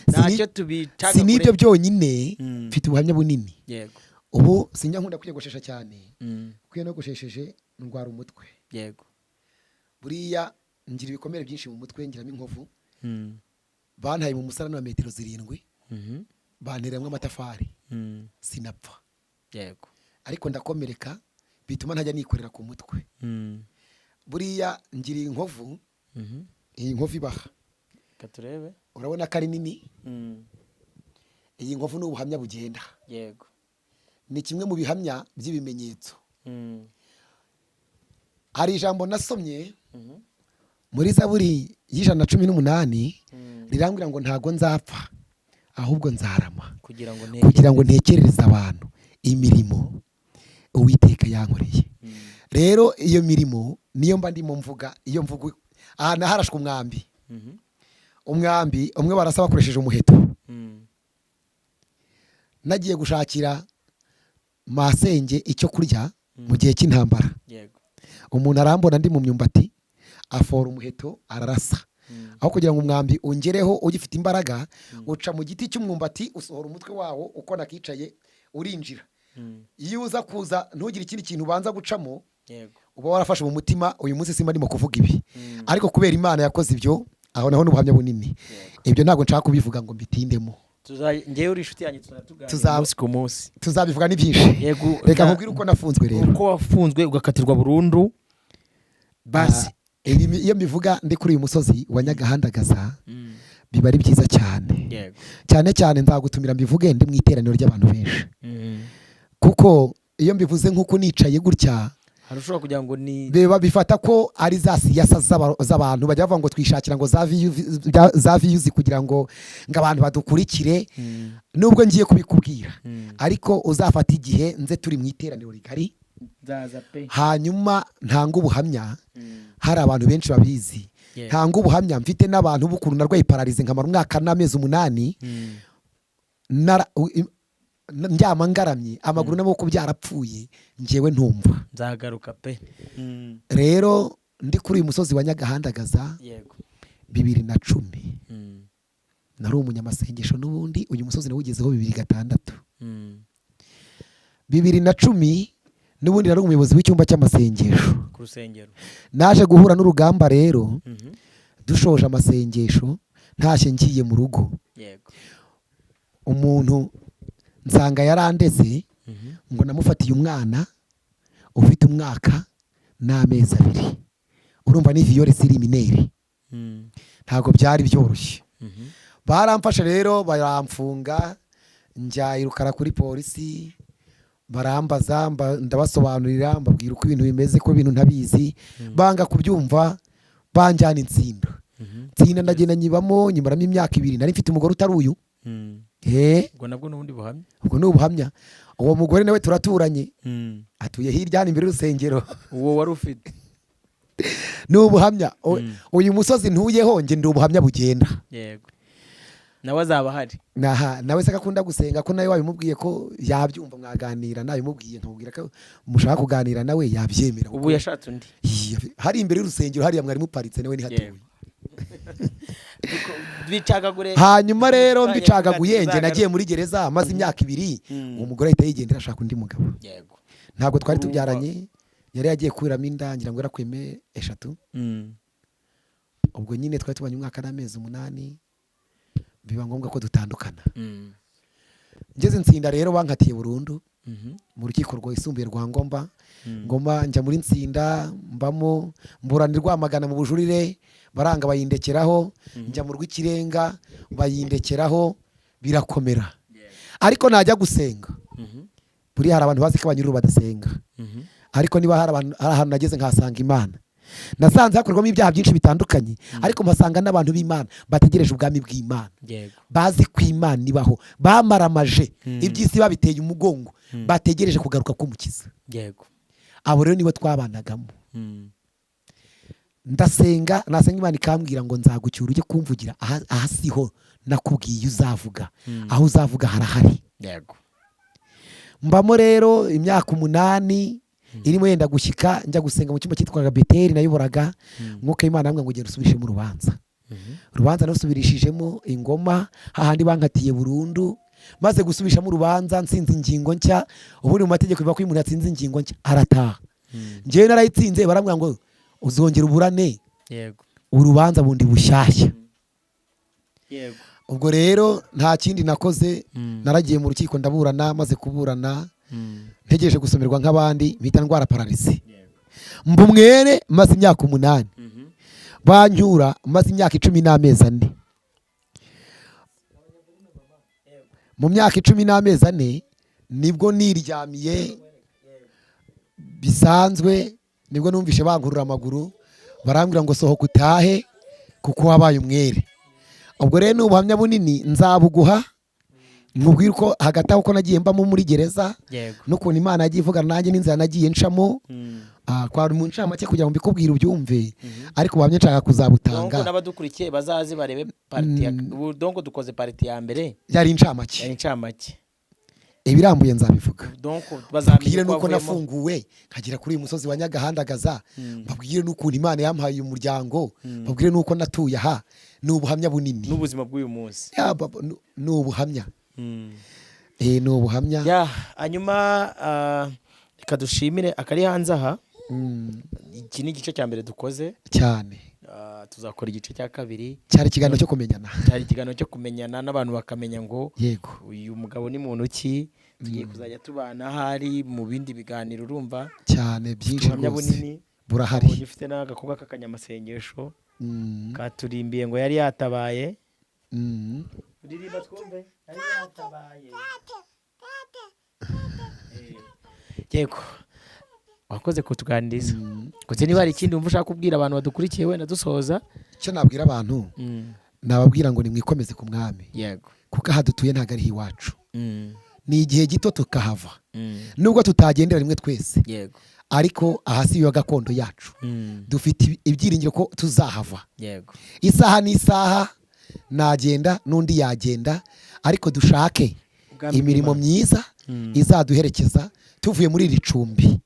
Ntacyo tubicagagure. Si n'ibyo byonyine, mfite ubuhamya bunini. Yego. Ubu sinjya nkunda kwiyogoshesha cyane, kuko iyo nogoshesheje ndwara umutwe. Yego. Buriya ngira ibikomere byinshi mu mutwe, ngiramo inkovu. Bantaye mu musarani wa metero 7, banteramo amatafari, sinapfa, ariko ndakomereka bituma ntajya nikorera ku mutwe. Buriya ngira inkovu, iyi nkovu ibaha. Reka turebe. Urabona ko ari nini. Iyi nkovu ni ubuhamya bugenda. Ni kimwe mu bihamya by'ibimenyetso. Hari ijambo nasomye muri Zaburi y'118, rirambwira ngo ntago nzapfa, ahubwo nzarama kugira ngo kugira ngo ntekerereze abantu imirimo Uwiteka yankoreye. Rero iyo mirimo niyo mba ndimo mvuga. Iyo mvuga aha naharashwe umwambi, umwambi umwe barasa bakoresheje umuheto. Nagiye gushakira masenge icyo kurya mu gihe cy'intambara, umuntu arambona ndi mu myumbati, afora umuheto ararasa. Aho kugira ngo umwambi ungereho ugifite imbaraga, uca mu giti cy'umwumbati, usohora umutwe wawo uko nakicaye, urinjira. Iyo uza kuza ntugire ikindi kintu ubanza gucamo, uba warafashe mu mutima, uyu munsi simba ndimo kuvuga ibi. Ariko kubera Imana yakoze ibyo, aho naho ni ubuhamya bunini. Ibyo ntabwo nshaka kubivuga ngo mbitindemo. Ngewe uri inshuti yanjye, tuzatuganira umunsi ku munsi. Tuzabivuga, ni byinshi. Reka nkubwire uko nafunzwe rero. Uko wafunzwe ugakatirwa burundu basi. Ah, iyo mbivuga ndi kuri uyu musozi wa Nyagahandagaza biba ari byiza cyane. Cyane cyane nzagutumira mbivuge ndi mu iteraniro ry'abantu benshi, kuko iyo mbivuze nk'uko nicaye gutya, Hari ushobora kugira ngo ni biba bifata ko ari za siyasa z'abantu bajya bavuga ngo twishakira ngo za views kugira ngo abantu badukurikire. Nubwo ngiye kubikubwira, ariko uzafata igihe nze turi mu iteraniro rigari, Nzaza pe. hanyuma ntanga ubuhamya hari abantu benshi babizi. Ntanga ubuhamya mfite n'abantu b'ukuntu narwaye paralysie nkamara umwaka n'amezi 8, ndyama ngaramye, amaguru n'amaboko byarapfuye, njyewe ntumva. Nzagaruka pe. Rero ndi kuri uyu musozi wa Nyagahandagaza, 2010, nari umunyamasengesho n'ubundi. Uyu musozi nawugezeho 2006. 2010 n'ubundi nari umuyobozi w'icyumba cy'amasengesho Ku rusengero. Naje guhura n'urugamba rero dushoje amasengesho, ntashye ngiye mu rugo, umuntu nsanga yarandeze ngo namufatiye umwana ufite umwaka n'amezi 2. Urumva ni viol sur mineur. Ntabwo byari byoroshye. Baramfashe rero baramfunga, njya i Rukara kuri polisi, barambaza, ndabasobanurira, mbabwira uko ibintu bimeze, ko ibintu ntabizi, banga kubyumva, banjyana Insinda. Nsinda ndagenda nyibamo, nyimaramo imyaka 2. Nari mfite umugore utari uyu. Ubwo nabwo n'ubundi buhamya. Ubwo ni ubuhamya. Uwo mugore nawe turaturanye, atuye hirya hano imbere y'urusengero. Uwo wari ufite. Ni ubuhamya. Uyu musozi ntuyeho njye ndi ubuhamya bugenda. Yego, nawe azaba ahari. Naha nawe se ko akunda gusenga, ko nawe wabimubwiye ko yabyumva, mwaganira? Nabimubwiye nkamubwira ko mushaka kuganira nawe yabyemera. Ubu yashatse undi. Hari imbere y'urusengero hariya mwari muparitse, nawe nihatuye. Bicagagure. Hanyuma rero Uzajya mbicagaguye, njye uzagaruka. nagiye muri gereza maze imyaka 2. Uwo mugore ahita yigendera, ashaka undi mugabo. Ntabwo twari Urumva. tubyaranye, yari yagiye kuriramo inda, ngira ngo yarakuyemo 3. Ubwo nyine twari tubanye umwaka n'amezi 8, biba ngombwa ko dutandukana. Ngeze Nsinda rero bankatiye burundu mu rukiko rwisumbuye rwa Ngoma. Ngoma njya muri Nsinda, mbamo, mburana i Rwamagana mu bujurire, baranga bayindekeraho, njya mu rw'ikirenga bayindekeraho, birakomera. Ariko najya gusenga, buriya hari abantu bazi ko abanyururu badasenga, ariko niba hari abantu, hari ahantu nageze nkahasanga Imana. Nasanze hakorwamo ibyaha byinshi bitandukanye, ariko mpasanga n'abantu b'Imana bategereje ubwami bw'Imana, bazi ko Imana ibaho, bamaramaje, iby'isi babiteye umugongo, bategereje kugaruka k'Umukiza. Abo rero nibo twabanagamo. Ndasenga, nasenga Imana ikambwira ngo nzagucyura ujye kumvugira aha, aha siho nakubwiye uzavuga, aho uzavuga harahari. Mbamo rero imyaka 8 irimo yenda gushyika, njya gusenga mu cyumba cyitwaga Beteri nayoboraga. Mwuka w'Imana arambwira ngo genda usubirishemo urubanza. Urubanza narusubirishijemo ingoma hahandi bankatiye burundu. Maze gusubishamo urubanza nsinze ingingo nshya. Ubundi mu mategeko bivuga ko iyo umuntu yatsinze ingingo nshya arataha. Njyewe narayitsinze, barambwira ngo Uzongera uburane Yego. urubanza bundi bushyashya. Yego. Ubwo rero nta kindi nakoze, naragiye mu rukiko ndaburana. Maze kuburana, ntegereje gusomerwa nk'abandi, mpita ndwara paralysie, mba umwere maze imyaka 8, bancyura maze imyaka 10 n'amezi 4. Mu myaka 10 n'amezi 4 nibwo niryamiye bisanzwe, nibwo numvishe bankurura amaguru, barambwira ngo sohoka utahe kuko wabaye umwere. Ubwo rero ni ubuhamya bunini, nzabuguha nkubwire uko hagati aho uko nagiye mbamo muri gereza, Yego. n'ukuntu Imana yagiye ivugana nanjye n'inzira nagiye ncamo. Kwari mu ncamake kugira ngo mbikubwire ubyumve, ariko ubuhamya nshaka kuzabutanga. Donc n'abadukurikiye bazaze barebe partie ya ubu, donc dukoze partie ya mbere. Yari incamake. Yari incamake. Ibirambuye nzabivuga. Donc Mbabwire bazamenya uko n'uko wavuyemo. nafunguwe nkagera kuri uyu musozi wa Nyagahandagaza, mbabwire n'ukuntu Imana yampaye uyu muryango, mbabwire n'uko natuye aha. Ni ubuhamya bunini. N'ubuzima bw'uyu munsi. Ya, ni ubuhamya. Ni ubuhamya. Ya, hanyuma reka dushimire akari hanze aha. Iki ni igice cya mbere dukoze. Cyane. Tuzakora igice cya kabiri. Cyari ikiganiro cyo kumenyana. Cyari ikiganiro cyo kumenyana n'abantu bakamenya ngo uyu mugabo ni muntu ki, tugiye kuzajya tubana ahari mu bindi biganiro, urumva. Cyane, byinshi Ubuhamya rwose bunini burahari. Ubonye ufite n'agakobwa k'akanyamasengesho katurimbiye ngo yari yatabaye. Uririmba twumve, yari yatabaye. Yego, wakoze kutuganiriza. Gusa niba hari ikindi wumva ushaka kubwira abantu badukurikiye, wenda dusoza. Icyo nabwira abantu, nababwira ngo nimwikomeze ku Mwami, kuko aha dutuye ntabwo ariho iwacu. Ni igihe gito tukahava, nubwo tutagendera rimwe twese, ariko aha si yo gakondo yacu. Dufite ibyiringiro ko tuzahava. Isaha n'isaha nagenda n'undi yagenda, ariko dushake Ubwami imirimo bw'Imana. myiza izaduherekeza tuvuye muri iri cumbi,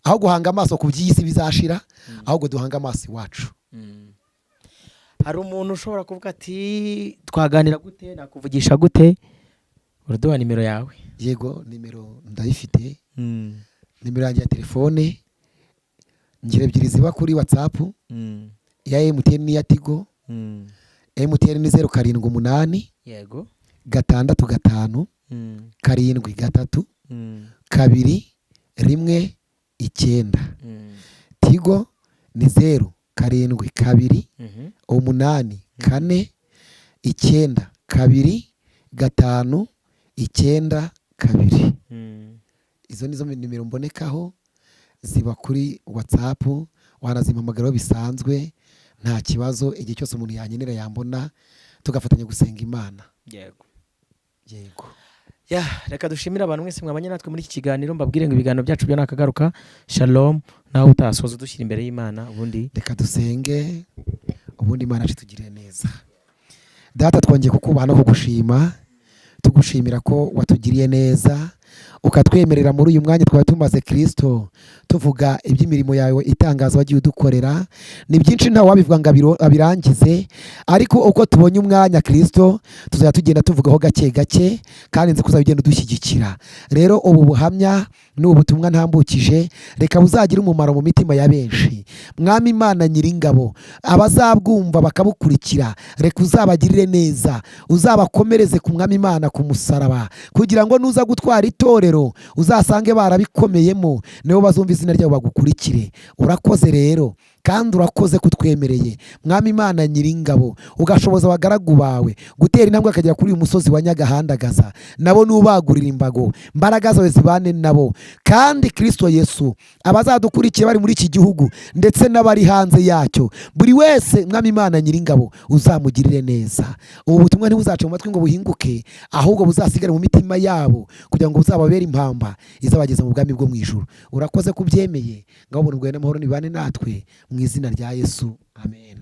aho guhanga amaso ku by'iyi si bizashira, ahubwo duhanga amaso iwacu. Hari umuntu ushobora kuvuga ati twaganira gute, nakuvugisha gute? Uraduha nimero yawe. Yego, nimero ndayifite. Nimero yanjye ya telefone ngira ebyiri ziba kuri WhatsApp, iya MTN n'iya Tigo. MTN ni 078 65 73 219. Tigo ni 072 84 92 5 92. Izo nizo nimero mbonekaho, ziba kuri WhatsApp, wanazimpamagaraho bisanzwe, nta kibazo. Igihe cyose umuntu yankenera yambona, tugafatanya gusenga Imana. Yego. Yego. Ya, reka dushimire abantu mwese mwabanye natwe muri iki kiganiro, mbabwire ngo ibiganiro byacu byo nakagaruka. Shalom, nawe utasoza dushyira imbere y'Imana ubundi. Reka dusenge, ubundi Imana yacu itugirire neza. Data, twongeye kukubaha no kugushima, tugushimira ko watugiriye neza ukatwemerera muri uyu mwanya twaba tumaze, Kirisito, tuvuga iby'imirimo yawe itangaza wagiye udukorera. Ni byinshi, ntawe wabivuga ngo abirangize, ariko uko tubonye umwanya, Kirisito, tuzajya tugenda tuvugaho gake gake, kandi nzi ko uzajya ugenda udushyigikira. Rero ubu buhamya ni ubutumwa ntambukije, reka buzagire umumaro mu mitima ya benshi. Mwami Imana Nyiringabo, abazabwumva bakabukurikira, reka uzabagirire neza, uzabakomereze ku Mwami Imana ku musaraba, kugira ngo nuza gutwara itorero uzasange barabikomeyemo, nibo bazumva izina ryabo bagukurikire. Urakoze rero, kandi urakoze kutwemereye, Mwami Imana Nyiringabo, ugashoboza abagaragu bawe gutera intambwe akagera kuri uyu musozi wa Nyagahandagaza. Nabo nubagurira imbago, mbaraga zawe zibane nabo. Kandi Kirisito Yesu, abazadukurikiye bari muri iki gihugu ndetse n'abari hanze yacyo, buri wese, Mwami Imana Nyiringabo, uzamugirire neza. Ubu butumwa ntibuzace mu matwi ngo buhinguke, ahubwo buzasigare mu mitima yabo, kugira ngo buzababere impamba izabageza mu bwami bwo mu ijuru. Urakoze kubyemeye. Ngaho ubuntu bwawe n'amahoro nibane natwe mu izina rya Yesu, amen.